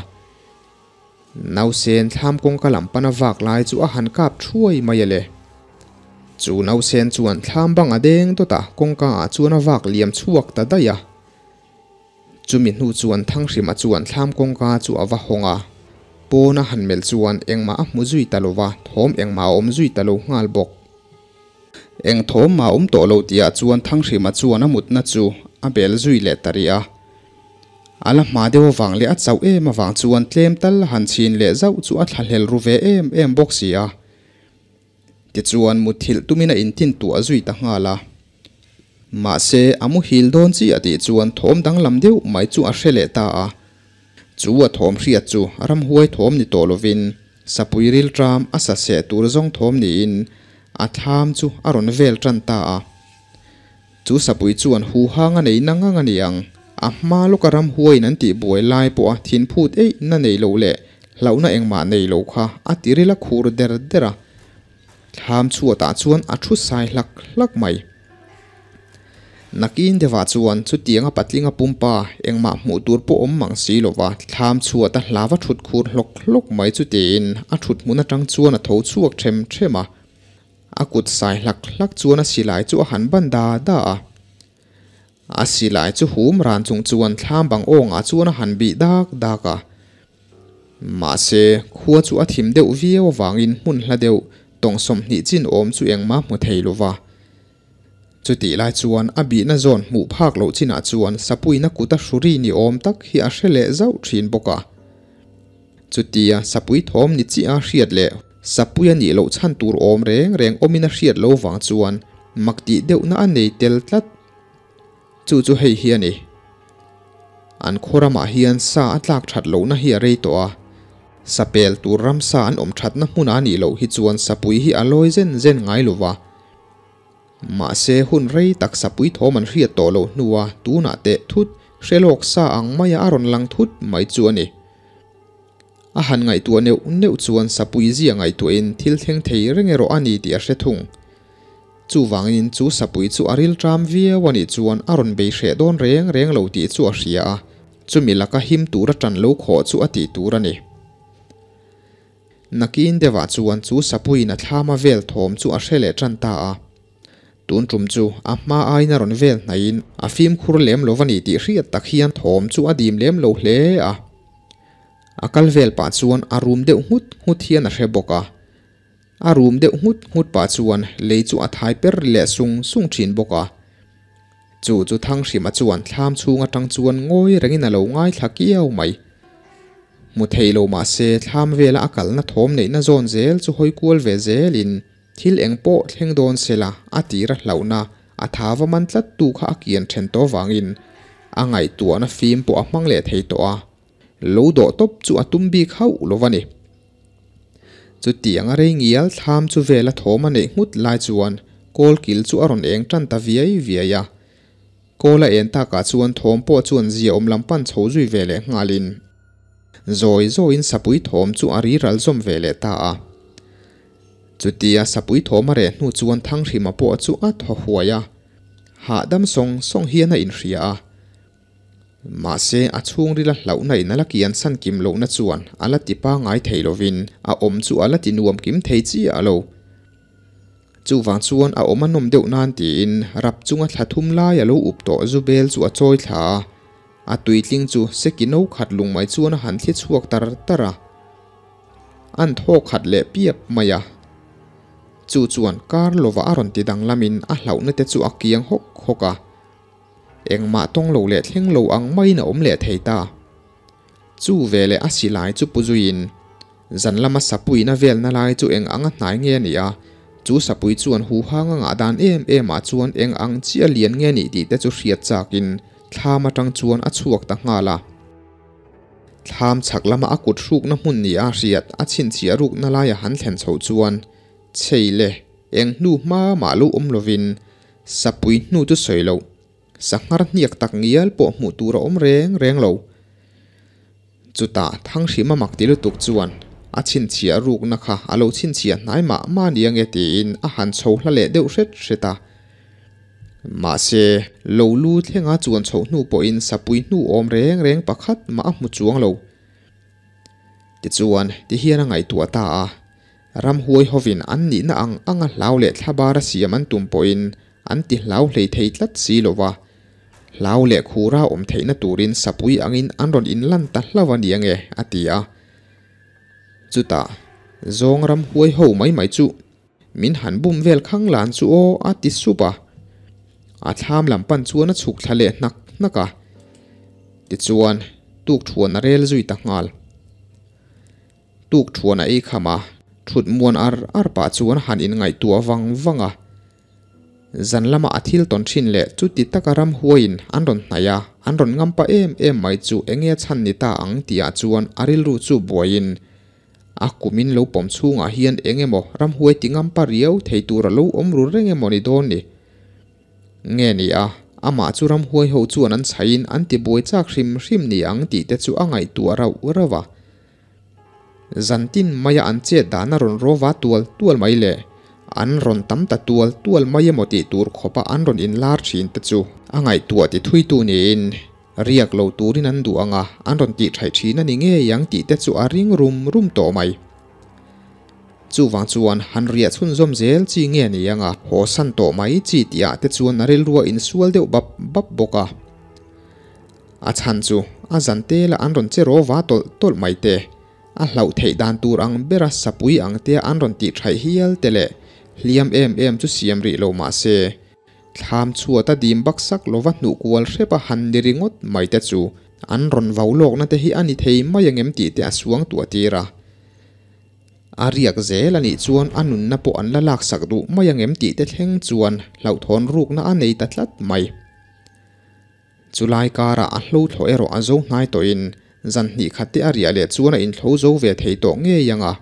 Nausen thlam kawngka lam pana vak lai chu a han kap thuai mai a le. Chu nausen chuan thlam bang a deng dawt a, kawngka ah chuan a vak liam chhuak ta daih a. Chumi hnu chuan Thanghrima chuan thlam kawngka chu a va hawng a, pawn a han melh chuan engmah a hmu zui ta lo va, thawm engmah a awm zui ta lo nghal bawk. Eng thawm mah a awm tawh lo tihah chuan Thanghrima chuan a mutna chu a bel zui leh ta rih a. A la hma deuh avang leh a chauh em avang chuan tlem tal a han chhin leh zauh chu a thlahlel ru ve em em bawk si a. Tichuan muthilh tumin a intin tuah zui ta nghal a. Mahse, a muhil dawn chiah tih chuan thawm danglam deuh mai chu a hre leh ta a. Chu a thawm hriat chu ramhuai thawm ni tawh lovin sapui rilṭam a sa seh tur zawng thawm niin a thlam chu a rawn vel ṭan ta a. Chu sapui chuan huhang a nei na ngang a ni ang, a hma lawka ramhuaiin an tih buai lai pawha thinphut eih na nei lo leh hlauhna engmah nei lo kha a tiril a khur der der a. Thlam chhuatah chuan a thu sai hlak hlak mai. Nakin deuhah chuan chutianga patlinga pumpa engmah hmuh tur pawh awm mang si lova thlam chhuata hlava thut khur hlawk hlawk mai chu tiin a thut hmun atang chuan a tho chhuak them them a. A kut sai hlak hlak chuan a silai chu a han ban da da a. A silai chu hum ran chung chuan thlam bang awngah chuan a han bih dak dak a. Mahse, khua chu a thim deuh viau avangin hmun hla deuh tawng 20 chin awm chu engmah hmu thei lo va. Chutih lai chuan a bihna zawn hmuh phak loh chinah chuan sapuina kuta hruri ni awm tak hi a hre leh zauh thin bawk a. Chutia sapui thawm ni chiah a hriat leh sapui a nih loh chhan tur awm reng reng awmin a hriat lo vang chuan mak tih deuhna a nei tel tlat. Chu chu hei hi a ni. An khaw ramah hian sa a tlak that lohna hi a rei tawh a. Sapel tur ramsa an awm thatna hmunah a nih loh hi chuan sapui hi a lawi zen zen ngai lo va. Mahse hun rei tak sapui thawm an hriat tawh loh hnua tunah teh thut hre lawk sa ang maia a rawn lang thut mai chu a ni. A han ngaihtuah neuh neuh chuan sapui zia ngaihtuahin thil thleng thei reng erawh a ni tih a hre thung. Chuvangin chu sapui chu a rilṭam viau a nih chuan a rawn bei hreh dawn reng reng lo tih chu a hria a, chumi laka him tura ṭan lo khawh chu a tih tur a ni. Nakin deuhah chuan chu sapuiin a thlama vel thawm chu a hre leh ṭan ta a. Tun ṭum chu a hma aiin a rawn vel hnaihin a fimkhur lem lo va ni tih hriat tak hian thawm chu a dim lem lo hle a. A kal vel pah chuan a rum deuh nghut nghut hian a hre bawk a. A rum deuh nghut nghut pah chuan lei chu a thai per leh sung sung thin bawk a. Chu chu Thanghrima chuan thlam chhung atang chuan ngawi rengin a lo ngaithla kiau mai. Hmu thei lo mah se thlam vela a kalna thawm neihna zawn zel chu hawi kual ve zelin thil eng pawh thleng dawn sela a tir a hlauhna a thava man tlat tu kha a kian then tawh vangin a ngaihtuahna fim pawh a hmang leh thei tawh a. Lo dawh tawp chu a tum bik hauh lo va ni. Chutiang a rei ngial thlam chu vela thawm a neih nghut lai chuan kawl kil chu a rawn eng tan ta viai viai a. Kawl a en takah chuan thawm pawh chuan zia awm lam pan chho zui ve leh nghalin zawi zawiin sapui thawm chu a ri ral zawm ve leh ta a. Chutia sapui thawm a reh hnu chuan Thanghrima pawh chu a thaw huai a, hahdam sawng sawng hian a inhria a. Mahse, a chhungrila hlauhna in a la kian san kim lohna chuan a la ti pangngai thei lovin a awm chu a la ti nuam kim thei chiah a lo. Chuvang chuan a awm a nawm deuh nan tiin rap chunga thla thum lai a lo up tawh zu bel chu a chawi thla a, a tuitling chu seki no khat lung mai chuan a han thli chhuak tar tar a. An thaw khat leh piap mai a. Chu chuan kar lovah a rawn ti danglamin a hlauhna te chu a kiang hawk hawk a. Engmah tawng lo leh thleng lo ang maiin a awm leh thei ta. Chu veleh a silai chu pu zuiin, zan lama sapuiin a velna lai chu eng anga hnai nge a nih a, chu sapui chuan huhang a ngah dan em em ah chuan eng ang chiah lian nge nih tih te chu hriat chakin thlam atang chuan a chhuak ta nghal a. Thlam chhak lama a kut hrukna hmun ni a hriat a chhinchhiah rukna laia han thlen chhoh chuan chei le eng hnu hma mah lo awm lovin Sapui hnu chu sawi loh, sanghar hniak tak ngial pawh hmuh tur a awm reng reng lo. Chutah Thanghrima mak ti lutuk chuan a chhinchhiah rukna kha a lo chhinchhiah hnai mah mah ni ange tiin a han chho hla leh deuh hret hret a. Mahse, lo lu thlenga chuan chhoh hnu pawhin sapui hnu awm reng reng pakhat mah a hmu chuang lo. Tichuan, tihian a ngaihtuah ta a. Ramhuai hovin an nihna ang anga hlau leh thlabar a siam an tum pawhin an ti hlau hlei thei tlat si lo va. Hlau leh khura awm theihna turin sapui angin an rawn inlan ta hlauh a ni ange, a ti a. Chutah, Zawng ramhuai ho mai mai chu min han bum vel khang lan chu aw, a ti sup a. A thlam lam pan chuan a chhuk thla leh hnak hnak a. Tichuan, tukthuan a rel zui ta nghal. Tuk thuan a ei kham a, thut muan ar ar pah chuan han inngaihtuah vang vang a. Zan lama a thil tawn thin leh chuti taka ram huaiin an rawn hnaih a, an rawn ngam pah em em mai chu enge a chhan ni ta ang tihah chuan a rilru chu buaiin a kumin lo pawm chhungah hian eng emaw ram huai ti ngam pa riau thei tur a lo awm ru reng emaw ni dawn ni. Nge ni a, amah chu ramhuai ho chuan an chhaiin an ti buai chak hrim hrim ni ang tih te chu a ngaihtuah rauh rauh a. Zantin maia an chet dan a rawn rawva tual tual mai le, an rawn tam ta tual tual mai emaw tih tur khawpa an rawn inlar thin te chu a ngaihtuah ti thuitu niin riak lo turin an duh ang a, an rawn tih thaih thin a ni ngei ang tih te chu a ring rum rum tawh mai. Chuvang chuan han riah chhunzawm zel chi nge ni anga haw san tawh mai chi tih ah te chuan a rilrua insual deuh bap bap bawk a. A chhan chu a zan tela an rawn che raw va tawlh tawlh mai te, a hlauh theih dan tur ang bera sapui ang tea an rawn tih thaih hial te leh hliam em em chu siam rih lo mah se, Thlam chhuat a dim baksak lova hnuh kual hrep a han ni ringawt mai te chu an rawn vau lawkna te hi a ni thei mai angem tih te a suang tuah tir a. A riak zel a nih chuan a nunna pawh an la laksak duh mai angem tih te thleng chuan hlauhthawn rukna a nei ta tlat mai. Chulai karah a hlo thlawh erawh a zo hnai tawhin zan hnih khat te a riah leh chuan a inthlo zo ve thei tawh ngei ang a.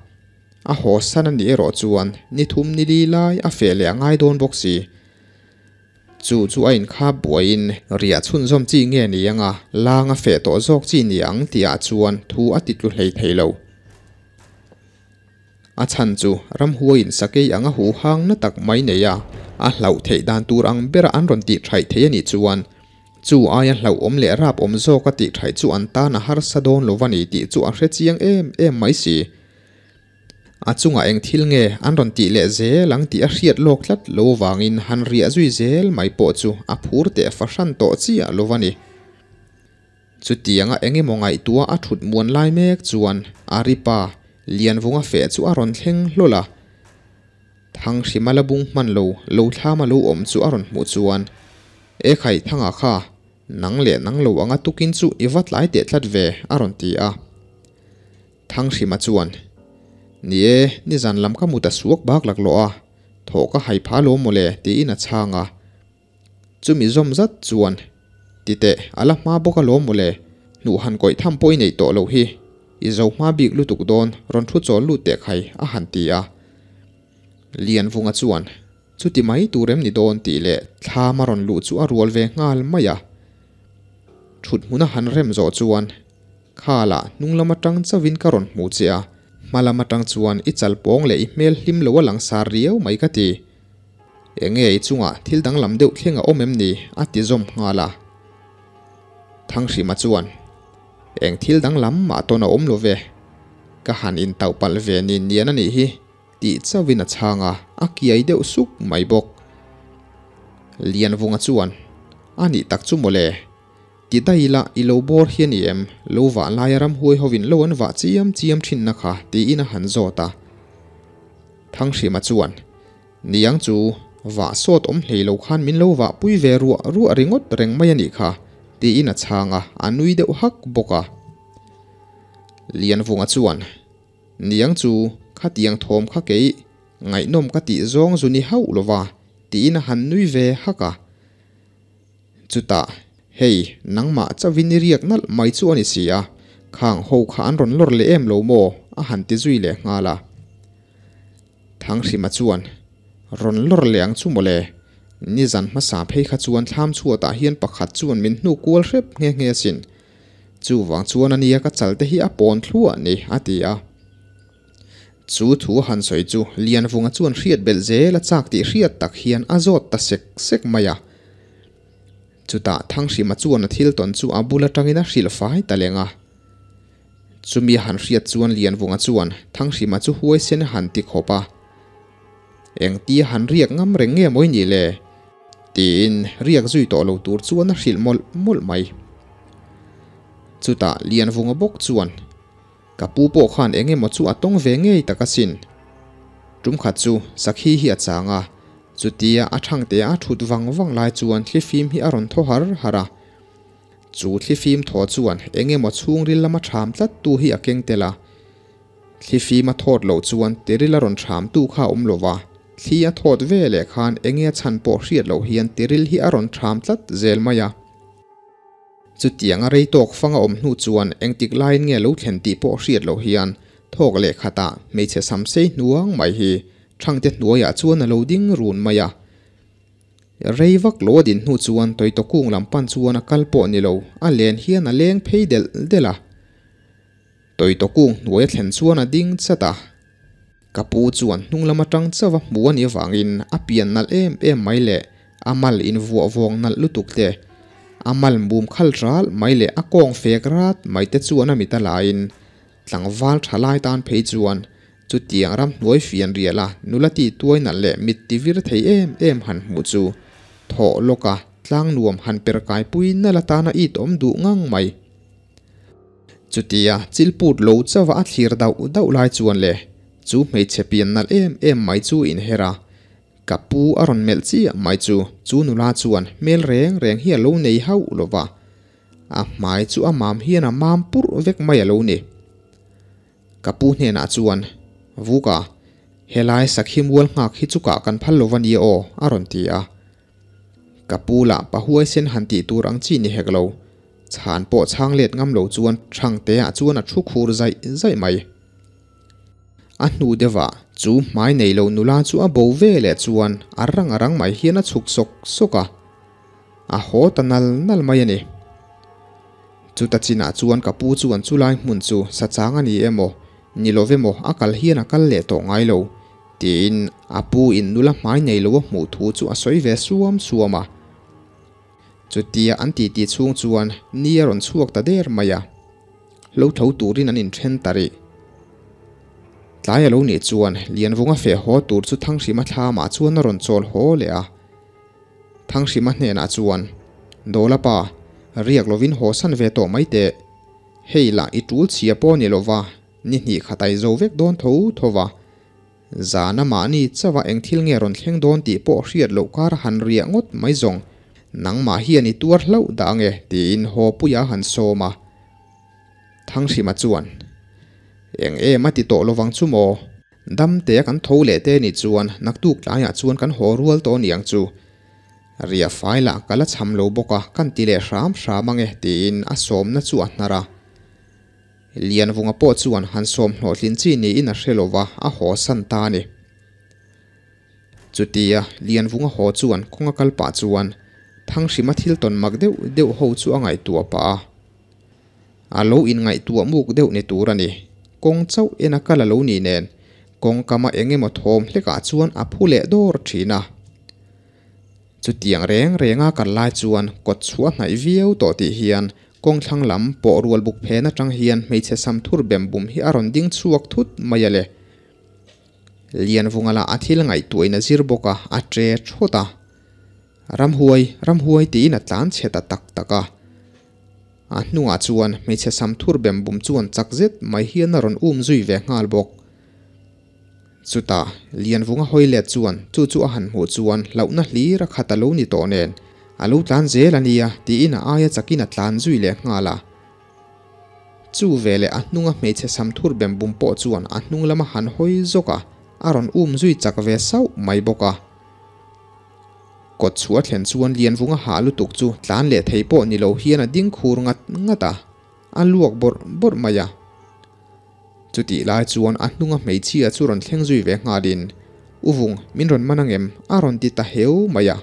A haw san a nih erawh chuan ni thum ni li lai a feh leh a ngai dawn bawk si. Chu chu a inkhap buaiin riah chhunzawm chi nge ni ang a, lang a feh tawh zawk chi ni ang tihah chuan thu a ti tlu hlei thei lo. A chhan chu ramhuaiin sakei ang a huh hang na tak mai nei a, a hlauh theih dan tur ang bera an rawn tih thaih thei a nih chuan chu aia hlauhawm leh rap awm zawka tih thaih chu an tan a harsa dawn lo va ni tih chu a hre chiang em em mai si. A chungah eng thil nge an rawn tih leh zel ang tih a hriat lawk tlat lo vangin han riah zui zel mai pawh chu a phur teh fahran tawh chiah lo va ni. Chutianga eng emaw ngaihtuah a thut muan lai mek chuan Aripa Lianvunga feh chu a rawn thleng hlawl a. Thanghrima la bung hman lo, lo thlama lo awm chu a rawn hmuh chuan, E khai Thanga kha, nang leh nang lo anga tukin chu i va tlai teh tlat ve, a rawn ti a. Thanghrima chuan, Ni e, nizan lam ka mut a suak bak laklawh a, thawh ka hai pha lo mawle, tiin a chhang a. Chumi zawm zat chuan, Ti teh, a la hma bawk alawm mawle, hnuh han kawih tham pawh i neih tawh loh hi, i zo hma bik lutuk dawn, rawn thu chawl lut teh khai, a han ti a. Lianvunga chuan, Chuti mai tur em ni dawn tih leh thlam a rawn luh chu a rual ve nghal mai a. Thut hmuna han rem zawh chuan, Khalah hnung lam atang chauhin ka rawn hmu che a, hma lam atang chuan i chalpawng leh i hmel hlim lo a langsar riau mai ka ti. Enge i chungah thil danglam deuh thleng a awm em ni? a ti zawm nghal a. Thanghrima chuan, Eng thil danglam mah tawn a awm lo ve. Ka han intauh palh ve nin nian a nih hi, tih chauhin a chhang a, a kiai deuh suk mai bawk. Lianvunga chuan, A nih tak chu mawle. Ti daih ila, i lo bawr hi a ni em? Lo vah laia ramhuai hovin lo an vah chiam chiam thinna kha, tiin a han zawt a. Thanghrima chuan, Niang chu, vah sawt awm hlei lo khan min lo vah pui ve ruah ruah ringawt reng mai a nih kha, tiin a chhang a, a nui deuh hak bawk a. Lianvunga chuan, Niang chu, khatiang thawm kha kei ngaihnawm ka tih zawng zu ni hauh lo va, tiin a han nui ve hak a. Chutah, hei, nangmah chauhin i riak nalh mai chu a ni si a, khang ho kha an rawn lawr leh em lo maw? a han ti zui leh nghal a. Thanghrima chuan, Rawn lawr leh ang chu mawle, nizan hmasa phei kha chuan thlam chhuatah hian pakhat chuan min hnu kual hrep nghe nghe asin. Chuvang chuan ania ka chal te hi a pawn thluah ni, a ti a. Chu thu a han sawi chu Lianvunga chuan hriat belh zel a chak tih hriat tak hian a zawt ta sek sek mai a. Chutah Thanghrima chuan a thil tawn chu a bul atangin a hrilh fai ta leng a. Chumi a han hriat chuan Lianvunga chuan Thanghrima chu huaisen a han ti khawp a. Engtia han riak ngam reng nge mawi ni le? Tiin riak zui tawh lo tur chuan a hrilh mawlh mawlh mai. Chutah Lianvunga bawk chuan Ka pu pawh khan eng emaw chu a tawng ve ngei tak asin. Tum khat chu Sakhi hi a chang a, chutia a thangte a thut vang vang lai chuan thlifim hi a rawn thaw har har a. Chu thlifim thaw chuan eng emaw chhungril lama ṭham tlat tu hi a keng tel a. Thlifim a thawt loh chuan tiril a rawn ṭham tu kha a awm lo va, thli a thawt ve leh khan enge a chhan pawh hriat loh hian tiril hi a rawn ṭham tlat zel mai a. Chutiang a rei tawk fang a awm hnu chuan engtik laiin nge lo thlen tih pawh hriat loh hian thawk leh khatah hmeichhe samsei hnuang mai hi Thangte hnuaiah chuan a lo ding run mai a. Rei vak lo a din hnu chuan Tawitaw kung lam pan chuan a kal pawh ni lo, a len hian a leng phei delh delh a. Tawitaw kung hnuai a thlen chuan a ding chat a. Ka pu chuan hnung lam atang chauh a hmu a nih avangin a pian nalh em em mai leh a mal invuah vawng nalh lutuk te, a mal mum khal ral mai leh a kawng fek rat mai te chuan a mit a laiin tlangval tha lai tan phei chuan Chutiang ramhnuai fian riala nula ti tuai nalh leh mit ti vir thei em em han hmuh chu thawh lawka tlang nuam han per kai pui nalh atana it awm duh ngang mai. Chutia chil put lo chauha a thlir dauh dauh lai chuan le chu hmeichhe pian nalh em em mai chu inher a, ka pu a rawn melh chiah mai chu chu nula chuan hmel reng reng hi a lo nei hauh lo va, a hmai chu a mam hian a mam purh vek mai a lo ni. Ka pu hnenah chuan, Vuka, helai sakhi mual nghak hi chu kah kan phal lo va nia aw, a rawn ti a. Ka pu lah pa huaisen han tih tur ang chi ni hek lo. Chhan pawh chhang let ngam lo chuan Thangtea chuan a thu khur zaih zaih mai. A hnu deuhah chu hmai nei lo nula chu a bo ve leh chuan a rang a rang mai hian a chhuk sawk sawk a. A haw ta nal nal mai a ni. Chuta chinah chuan ka pu chuan chulai hmun chu sachang a ni emaw, ni lo emaw a kal hian a kal leh tawh ngai lo, tiin a pu in nula hmai nei lo a hmuh thu chu a sawi ve suam suam a. Chutia an titi chhung chuan ni a rawn chhuak ta der mai a, hlo tho turin an inthen ta rih. Tlai a lo nih chuan Lianvunga feh haw tur chu Thanghrima thlamah chuan a rawn chawl haw leh a. Thanghrima hnenah chuan, Dawla pa, riak lovin haw san ve tawh mai teh. Hei lah i tul chhia pawh ni lova, ni hnih khat ai zo vek dawn tho tho va. Zana mahni chauha eng thil nge rawn thleng dawn tih pawh hriat loh kar han riah ngawt mai zawng, nangmah hian i tuar hlauh dah ange tiin haw puia han sawm a. Thanghrima chuan, Eng em a ti tawh lovang chu maw? Dam tea kan tho leh te nih chuan naktuk tlaiah chuan kan haw rual tawh niang chu. Riah fai lah ka la cham lo bawk a, kan ti leh hram hram ange tiin a sawmna chu a hnar a. Lianvunga pawh chuan han sawm hlawhtlin chi niin a hre lo va, a haw san ta a ni. Chutia Lianvunga haw chuan kawnga kal pah chuan Thanghrima thil tawn mak deuh deuh ho chu a ngaihtuah pah a. A lo inngaihtuah muk deuh ni tur a ni. Kawng chauh en a kal a lo nih nen, kawngkama eng emaw thawm hlekah chuan a phu leh dawr thin a. Chutiang reng renga kal lai chuan kawt chhuah hnaih viau tawh tih hian kawng thlang lam pawh rual buk phen atang hian hmeichhe sam thur bem bum hi a rawn ding chhuak thut mai a le. Lianvunga lah a thil ngaihtuahin a zir bawk a, a tre thawt a. Ramhuai, ramhuai tiin a tlan chhe ta tak tak a. A hnungah chuan hmeichhe sam thur bem bum chuan chak zet mai hian a rawn um zui ve nghal bawk. Chutah, Lianvunga hawi let chuan chu chu a han hmuh chuan hlauhna hlir a khat a lo ni tawh nen, a lo tlan zel a nia tiin a aia chakin a tlan zui leh nghal a. Chu veleh a hnunga hmeichhe sam thur bem bum pawh chuan a hnung lama han hawi zawk a, a rawn um zui chak ve sauh mai bawk a. Kawt chhuah thlen chuan Lianvunga hah lutuk chu tlan leh thei pawh ni lo hian a ding khur ngat ngat a, a luak bawrh bawrh mai a. Chutih lai chuan a hnunga hmeichhia chu rawn thleng zui ve nghalin, U Vung, min rawn man angem? a rawn ti ta heu mai a.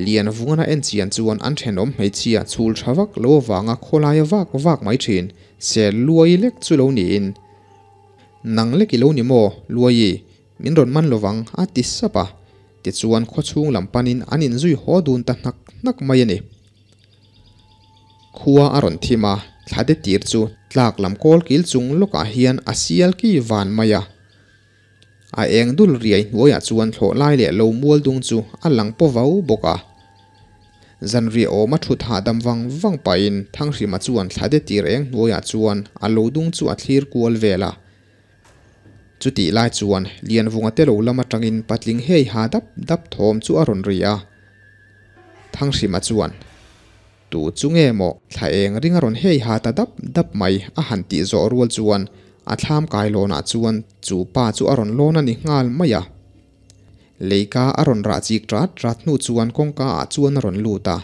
Lianvungan a en chian chuan an thenawm hmeichhia chhul tha vak lo avanga khawlaia vak vak mai thin, sel luai lek chu lo niin. Nang lek i lo ni maw, Luaii? Min rawn man lovang, a ti sap a. Tichuan khawchhung lam panin an inzui haw dun ta hnak hnak mai a ni. Khua a rawn thim a, thla te tir chu tlak lam kawl kil chung lawkah hian a sial ki van mai a. A eng dul riai hnuaiah chuan thlawh lai leh lo mual dung chu a lang paw vau bawk a. Zanriah awma thut hahdam vang vang pahin Thanghrima chuan thla te tir eng hnuaiah chuan a lo dung chu a thlir kual vel a. Chutih lai chuan Lianvunga te lo lam atangin patling hei ha dap dap thawm chu a rawn ri a. Thanghrima chuan, Tu chu nge maw thla eng ring a rawn hei ha ta dap dap mai a han tih zawh rual chuan a thlam kailawnah chuan chu pa chu a rawn lawn a ni nghal mai a. Leika a rawn rah chik rat rat hnu chuan kawngka ah chuan a rawn lut a.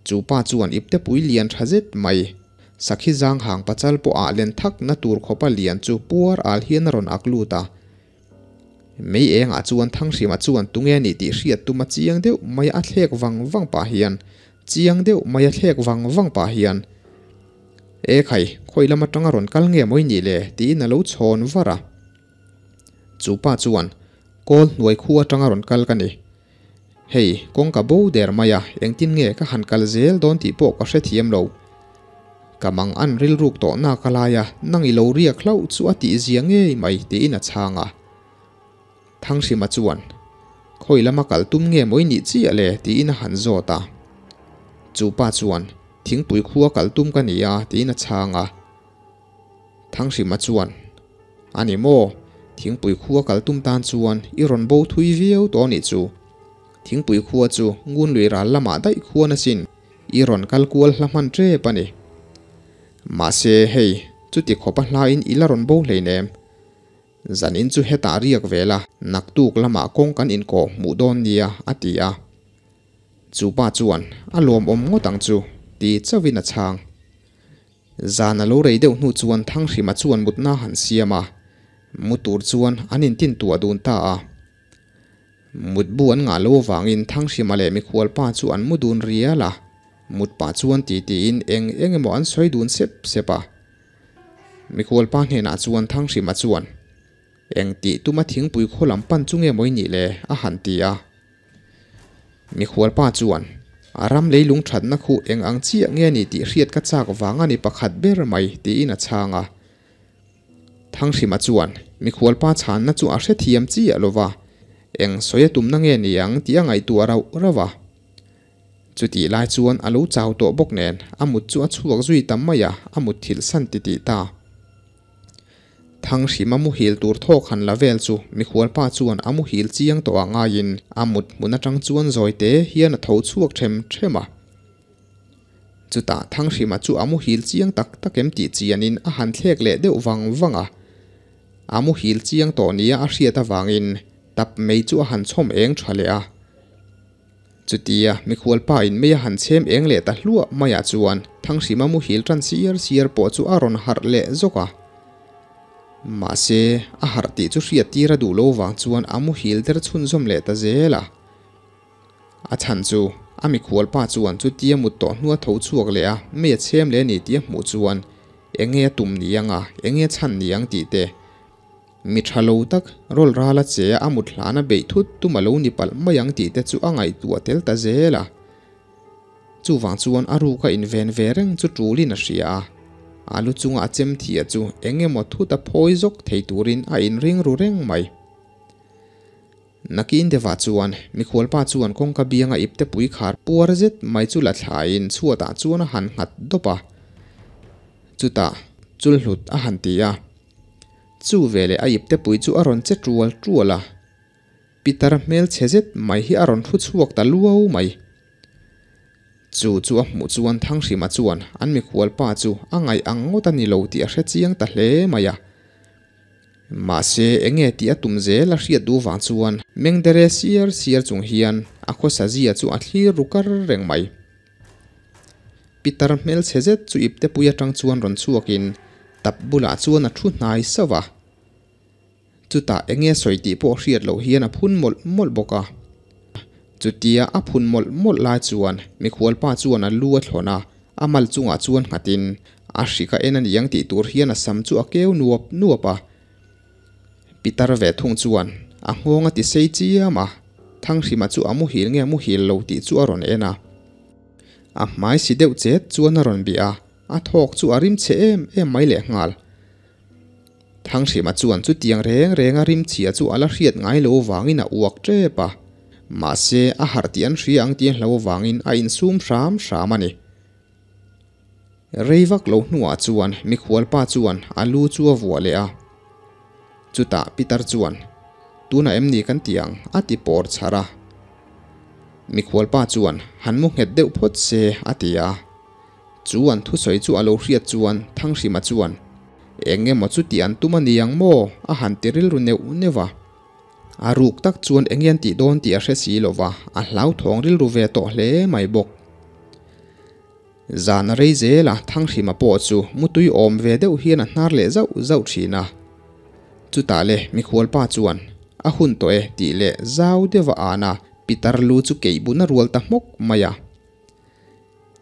Chu pa chuan ipte pui lian tha zet mai, sakhi zang hang pachal pawh ah len thak na tur khawpa lian chu puar al hian a rawn ak lut a. Mei engah chuan Thanghrima chuan tunge a nih tih hriat tum a chiang deuh mai a thlek vang vang pah hian chiang deuh mai a thlek vang vang pah hian E khai, khawi lam atanga rawn kal nge mawi nih le? tiin a lo chhawn var a. Chu pa chuan Kawl hnuai khu atanga rawn kal ka ni. Hei, kawng ka bo der mai a, engtin nge ka han kal zel dawn tih pawh ka hrethiam lo. Ka mang an rilruk tawh nak a lai a, nang i lo riak hlauh chu a tih zia ngei mai tiin a chhang a. Thanghrima chuan, Khawi lama kal tum nge maw i nih chiah le? tiin a han zawt a. Chu pa chuan, Thingpui khua kal tum ka ni a tiin a chhang a. Thanghrima chuan, A ni maw? Thingpui khua kal tum tan chuan i rawn bo thui viau tawh a nih chu. Thingpui khua chu ngun lui ral lamah daih khuan asin. I rawn kal kual hla hman tep a ni. Mahse, hei, chuti khawpa hlain i la rawn bo hleinem. Zanin chu hetah riak ve la, naktuk lamah kawng kan inkawh hmuh dawn nia, a ti a. Chu pa chuan, A lawmawm ngawt ang chu, ti chauhin a chhang. Zan a lo rei deuh hnu chuan Thanghrima chuan mutna han siam a, mu tur chuan an intin tuah dun ta a. Mutbu an ngah lo avangin Thanghrima leh mikhualpa chu an mu dun rial a, mut pah chuan titiin eng eng emaw an sawi dun sep sep a. Mikhualpa hnenah chuan Thanghrima chuan, Eng tih tuma thingpui khaw lam pan chu nge mawi nih le? a han ti a. Mikhualpa chuan, A ram leilung thatna khu eng ang chiah nge ni tih hriat ka chak vang a ni pakhat ber mai, tiin a chhang a. Thanghrima chuan, Mikhualpa chhanna chu a hrethiam chiah lo va, eng sawi a tumna nge ni ang tih a ngaihtuah rauh rauh a. Chutih lai chuan a lo chau tawh bawk nen a mut chu a chhuak zui ta mai a, a mut thilh san ti tih ta. Thanghrima muhil tur thawk han la vel chu mikhualpa chuan a muhil chiang tawh ah ngaiin a mut hmun atang chuan zawi te hian a tho chhuak them them a. Chutah Thanghrima chu a muhil chiang tak tak em tih chianin a han thlek leh deuh vang vang a. A muhil chiang tawh nia a hriat avangin tap mei chu a han chhawm eng tha leh a. Chutia mikhualpa in mei a han chhem eng leh ta hluah maiah chuan Thanghrima muhil tan siar siar pawh chu a rawn harh leh zawk a. Mahse, a harh tih chu hriat tir a duh lo vang chuan a muhil der chhunzawm leh ta zel a. A chhan chu a mikhualpa chuan chutia mut tawh hnua tho chhuak leh a mei a chhem leh a ni tih a hmuh chuan enge a tum ni ang a, enge a chhan ni ang tih te Mi tha lo tak, rawl ral a che a, a mut hlan a beih thut tum a lo ni palh mai ang tih te chu a ngaihtuah tel ta zel a. Chuvang chuan a ruk a inven ve reng chu tulin a hria a, a lu chunga a chem thia chu eng emaw thut a phawi zawk thei turin a inring ru reng mai. Nakin deuhah chuan mikhualpa chuan kawngka bianga ipte pui khar puar zet mai chu la thlaiin chhuatah chuan a han nghat dawp a, chutah chulhlut a han ti a. Chu veleh a ipte pui chu a rawn che tual tual a, Peter hmel chhe zet mai hi a rawn thu chhuak ta luau mai. Chu chu a hmuh chuan Thanghrima chuan an mikhual pa chu a ngaih ang ngawt a ni lo tih a hre chiang ta hle mai a. Mahse enge tih a tum zel a hriat duh vang chuan mengdere siar siar chung hian a khawsa zia chu a thlir ru kar reng mai. Pitar hmelchhe zet chu iptepui atang chuan rawn chhuakin tap bulah chuan a thu hnai sauh a. Chutah enge sawi tih pawh hriat loh hian a phun mawlh mawlh bawk a. Chutia a phun mawlh mawlh lai chuan mikhualpa chuan a lu a thlawn a, a mal chungah chuan nghatin a hrik a en a niang tih tur hian a sam chu a keu nuap nuap a. Pitar ve thung chuan a nghawng a ti sei chiam a, Thanghrima chu a muhil nge muhil lo tih chu a rawn en a. A hmai si deuh chet chuan a rawn bih a, a thawk chu a rim chhe em em mai lehnghal. Thanghrima chuan chutiang reng reng a rim chhia chu a la hriat ngai lo vangin a uak tep a, mahse a harh tih an hria ang tih a hlo vangin a insum hram hram a ni. Rei vak lo hnuah chuan mikhualpa chuan a lu chu a vuah leh a. Chutah Pitar chuan, Tunah em ni kan ti ang? a ti pawr chhar a. Mikhualpa chuan, Han mu nghet deuh phawt se, a ti a. Chu an thusawi chu a lo hriat chuan Thanghrima chuan, Eng emaw chu tih an tum a ni ang maw? a han ti rilru neuh neuh a. A ruk tak chuan eng nge an tih dawn tih a hre si lo va, a hlauthawng rilru ve tawh hle mai bawk. Zan a rei zel a, Thanghrima pawh chu mutui awm ve deuh hian a hnar leh zauh zauh thin a. Chutah le mikhualpa chuan, A hun tawh e tih leh zau deuh a an a, pitar lu chu keih bun a rual ta hmawk mai a.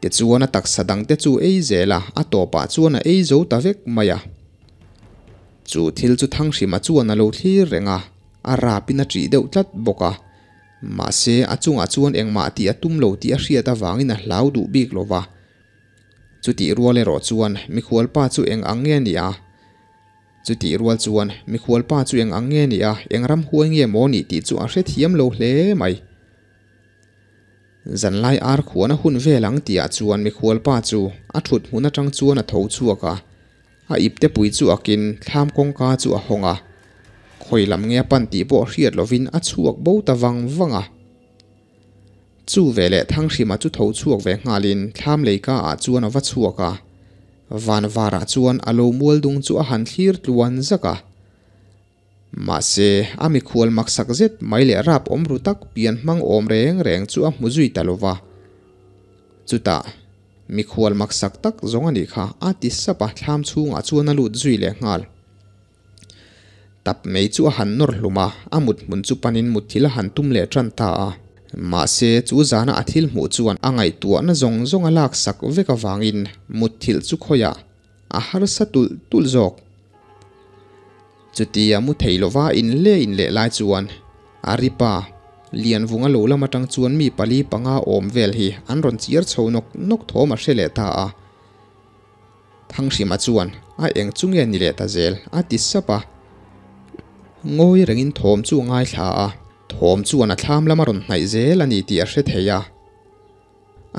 Tichuan a taksa dangte chu ei zel a, a tawpah chuan a ei zo ta vek mai a. Chu thil chu Thanghrima chuan a lo thlir reng a, a rapin a ṭih deuh tlat bawk a. Mahse, a chungah chuan engmah tih a tum lo tih a hriat avangin a hlau duh bik lo va. Chutih rual erawh chuan mikhualpa chu eng ang nge ni a? Chutih rual chuan mikhualpa chu eng ang nge ni a, eng ram huai nge maw nih tih chu a hrethiam lo hle mai. Zanlai ar khuan a hun vel ang tihah chuan mikhualpa chu a thut hmun atang chuan a tho chhuak a, a ipte pui chu akin thlam kawngka chu a hawng a, khawi lam nge a pan tih pawh hriat lovin a chhuak bo ta vang vang a. Chu veleh Thanghrima chu tho chhuak ve nghalin thlam leika ah chuan a va chhuak a, van varah chuan a lo mual dung chu a han thlir tluan zak a. Mahse, a mikhual maksak zet mai leh rap awm ru tak pian hmang awm reng reng chu a hmu zui ta lo va. Chutah, mikhual maksak tak zawng a nih kha a ti sap a, thlam chhungah chuan a lut zui leh nghal. Tap mai chu a han nawr hlum a, a mut hmun chu panin mutthil a han tum leh tan ta a. Mahse, chu zana a thil hmuh chuan a ngaihtuahna zawng zawng a laksak vek avangin mutthilh chu khawiah a harsa tulh tulh zawk. Chutia mu thei lova inleh inleh lai chuan a ri pa Lianvunga lo lam atang chuan mi pali panga awm vel hi an rawn chiar chho nawk nawk thawm a hre leh ta a. Thanghrima chuan, A eng chu nge ni leh ta zel? a ti sap a. Ngawi rengin thawm chu a ngaithla a, thawm chuan a thlam lam a rawn hnaih zel a ni tih a hre thei a.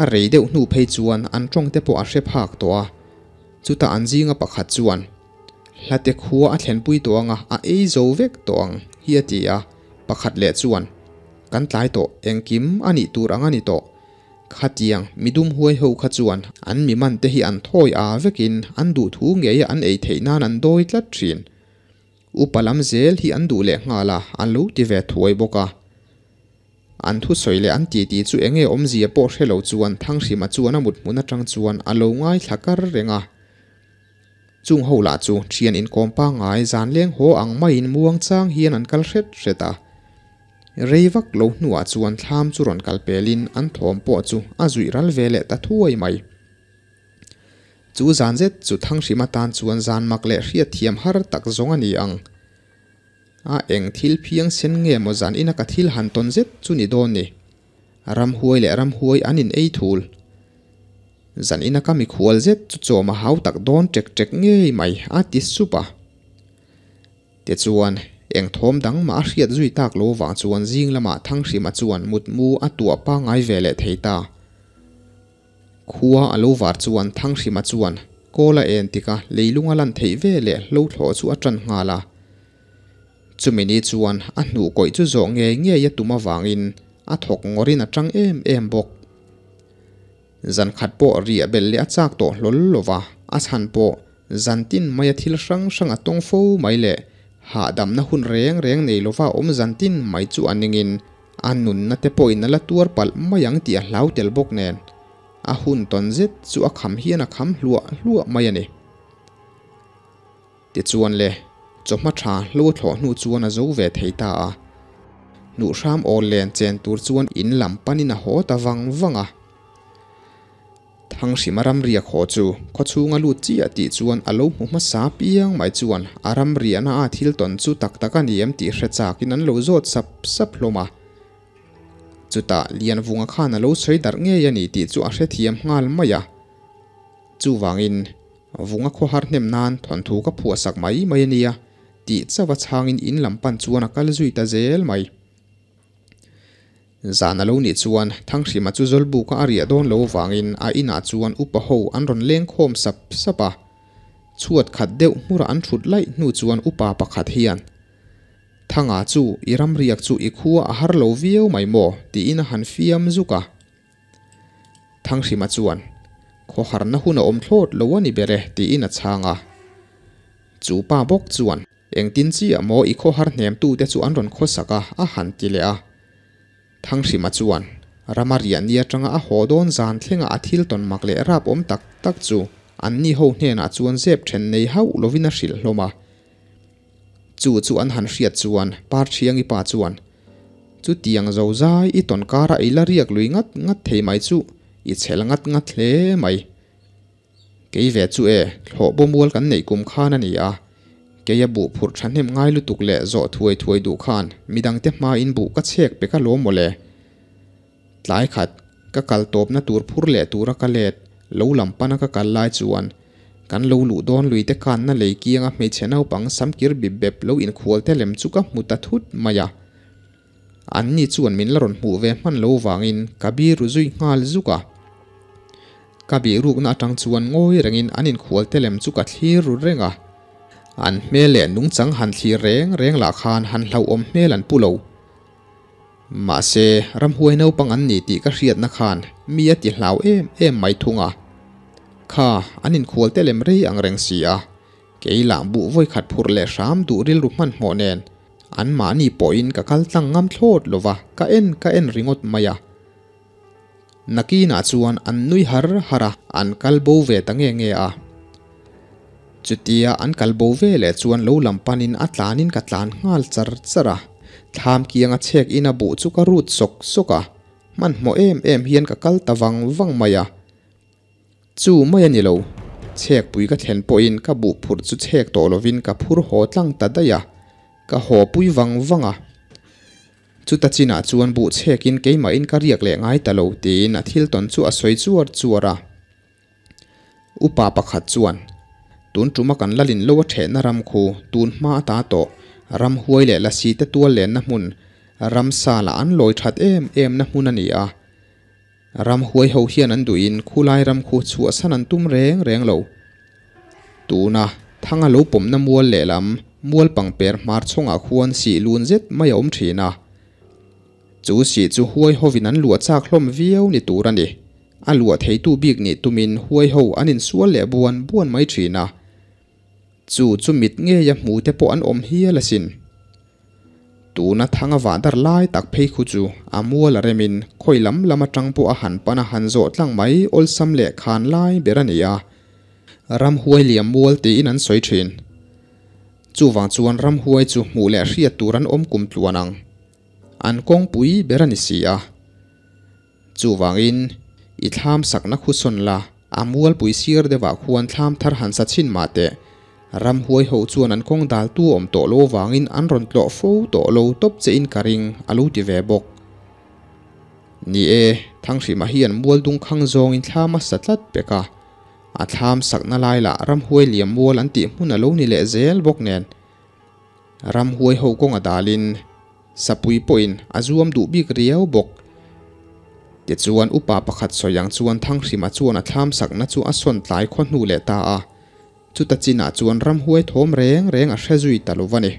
A rei deuh hnu phei chuan an tawng te pawh a hre phak tawh a. Chutah an zinga pakhat chuan, Hlate khua a thlenpui tawh ang a, a ei zo vek tawh ang, hi a ti a. Pakhat leh chuan, Kan tlai tawh, engkim a nih tur ang a ni tawh. Khatiang midum huai ho kha chuan an mi man te hi an thawi a vekin an duh thu ngei a an ei theih nan an dawi tlat thin. Upa lam zel hi an duh leh nghal a, an lo ti ve thuai bawk a. An thusawi leh an titi chu enge awmzia pawh hre lo chuan Thanghrima chuan a mut hmun atang chuan a lo ngaithla kar reng a. Chung ho lah chu thian inkawm pangngai zan leng haw ang maiin muang chang hian an kal hret hret a. Rei vak lo hnuah chuan thlam chu rawn kal pelin an thawm pawh chu a zuih ral ve leh ta thuai mai. Chu zan zet chu Thanghrima tan chuan zan mak leh hriatthiam har tak zawng a ni ang. A eng thil phiang sen nge maw zan ina ka thil han tawn zet chu ni dawn ni. Ramhuai leh ramhuai an in ei thul. Zan ina ka mikhual zet chu chawm a hau tak dawn ṭek ṭek ngei mai a ti sup a. Tichuan, eng thawm dang mah a hriat zui tak lo vang chuan zing lamah Thanghrima chuan mutmu a tuah pangngai ve leh thei ta. Khua a lo var chuan Thanghrima chuan kawl a en tik a, leilung a lan theih ve leh hlo thlawh chu a ṭan nghal a. Chumi ni chuan a hnuh kawih chu zawh ngei ngei a tum avangin a thawk ngawrin a ṭang em em bawk. Zan khat pawh riah belh leh a chak tawh hlawl lo va, a chhan pawh zan tin maia thil hrang hrang a tawng fo mai leh hahdamna hun reng reng nei lova awm zan tin mai chu a ningin a nunna te pawhin a la tuar palh mai ang tih a hlau tel bawk nen a hun tawn zet chu a kham hian a kham hluah hluah mai a ni. Tichuan le, chawhma tha hlo thlawh hnu chuan a zo ve thei ta a. Hnuhhram awl len chen tur chuan in lam panin a haw ta vang vang a. Thanghrima ramriak haw chu khawchhunga lut chiah tih chuan a lo hmu hmasa piang mai chuan a ramriahna a thil tawn chu tak tak a ni em tih hre chakin an lo zawt sap sap hlawm a. Chutah Lianvunga khan a lo sawi darh ngei a ni tih chu a hrethiam nghal mai a. Chuvangin Vunga khawhar hnem nan thawnthu ka phuah sak mai mai a nia tih chauh a chhangin in lam pan chuan a kal zui ta zel mai. Zan a lo nih chuan Thanghrima chu Zawlbuka a riah dawn lo vangin a inah chuan upa ho an rawn leng khawm sap sap a. Chhuat khat deuh hmura an thut laih hnu chuan upa pakhat hian, Thanga chu i ramriak chu i khua a har lo viau mai maw? tiin a han fiam zuk a. Thanghrima chuan, Khawharna hun a awm thlawt lo a ni ber e, tiin a chhang a. Chu pa bawk chuan, Engtin chiah maw i khawhar hnemtute chu an rawn khawsak a, a han ti leh a. Thanghrima chuan, Rama riahni atanga a haw dawn zan thlenga a thil tawn mak leh rap awm tak tak chu anni ho hnenah chuan zep then nei hauh lovin a hrilh hlawm a. Chu chu an han hriat chuan Parthiangi pa chuan, Chutiang zozai i tawn kara i la riak lui ngat ngat thei mai chu i chhel ngat ngat hle mai. Kei ve chu e, thlawh bawmual kan neih kum khan a ni a, keia buh phurh thahnem ngai lutuk leh zawh thuai thuai duh khan midangte hmain buh ka chhek pek alawm mawle. Tlai khat, ka kal tawpna tur phur leh tura ka let, Lo lam pana ka kal lai chuan kan lo luh dawn lui te kanna lei kianga hmeichhe naupang samkir bip bep lo inkhual te lem chu ka hmu ta thut mai a. An ni chuan min la rawn hmuh ve hman lo vangin ka biru zui nghal zuk a. Ka bihrukna atang chuan ngawi rengin an inkhual te lem chu ka thlir ru reng a. An hmel leh nungchang han thlir reng reng lah khan han hlauhawm hmel an pu lo. Mahse, ramhuai naupang an ni tih ka hriatna khan mi a ti hlau em em mai thung a. Kha, an inkhual te lem rei ang reng si a, kei lah buh vawikhat phurh leh hram duh rilru hmanhmawh nen anmahni pawhin ka kal tlang ngam thlawt lo va, ka en ka en ringawt mai a. Nakinah chuan an nui har har a, an kal bo ve ta nge nge a. Chutia an kal bo ve leh chuan lo lam panin a tlanin ka tlan nghal char char a, thlam kianga chhek ina buh chu ka rut sawk sawk a, hmanhmawh em em hian ka kal ta vang vang mai a. Chu mai a ni lo, chhekpui ka thlen pawhin ka buh phurh chu chhek tawh lovin ka phur haw tlang ta daih a, ka haw pui vang vang a. Chuta chinah chuan buh chhekin keimahin ka riak leh ngai ta lo tiin a thil tawn chu a sawi chuar chuar a. Upa pakhat chuan, Tun tuma kan lalin lo a thehna ram khu tun hma ata tawh ram huai leh lasi te tual lenna hmun, ramsa lah an lawi that em em na hmun a ni a. Ram huai ho hian an duhin khulai ram khu chhuahsan an tum reng reng lo. Tuna Thanga lo pawmna mual lehlam mual pangper hmar chhawngah khuan sih lun zet mai a awm thin a. Chu sih chu huai hovin an luah chak hlawm viau ni tur a ni. A luah theitu bik nih tumin huai ho an insual leh buan buan mai thin a. Chu chu mit ngeia hmu te pawh an awm hial asin. Tuna thang a vah dar lai tak phei khu chu a mual a remin khawi lam lam atang pawh a han pan a han zawh tlang mai awlsam leh khan lai ber a ni a. Ramhuai liam mual tiin an sawi thin. Chuvang chuan ramhuai chu hmuh leh hriat tur an awm kum tluan ang. An kawngpui ber a ni si a. Chuvangin, i thlam sakna khu sawn la, a mualpui sir deuhah khuan thlam thar han sa chhin mah teh. Ramhuai ho chuan an kawng daltu awm tawh lo vangin an rawn tlawh fo tawh lo tawp che in ka ring, a lo ti ve bawk. Ni e, Thanghrima hian mual dung khang zawngin thlam a sa tlat pek a. A thlam sakna lai lah ramhuai liam mual an tih hmun a lo ni leh zel bawk nen. Ramhuai ho kawng a dalin Sapui pawhin a zuam duh bik riau bawk. Tichuan upa pakhat sawi ang chuan Thanghrima chuan a thlam sakna chu a sawn tlai khaw hnu leh ta a. Chuta chinah chuan ramhuai thawm reng reng a hre zui ta lo va ni.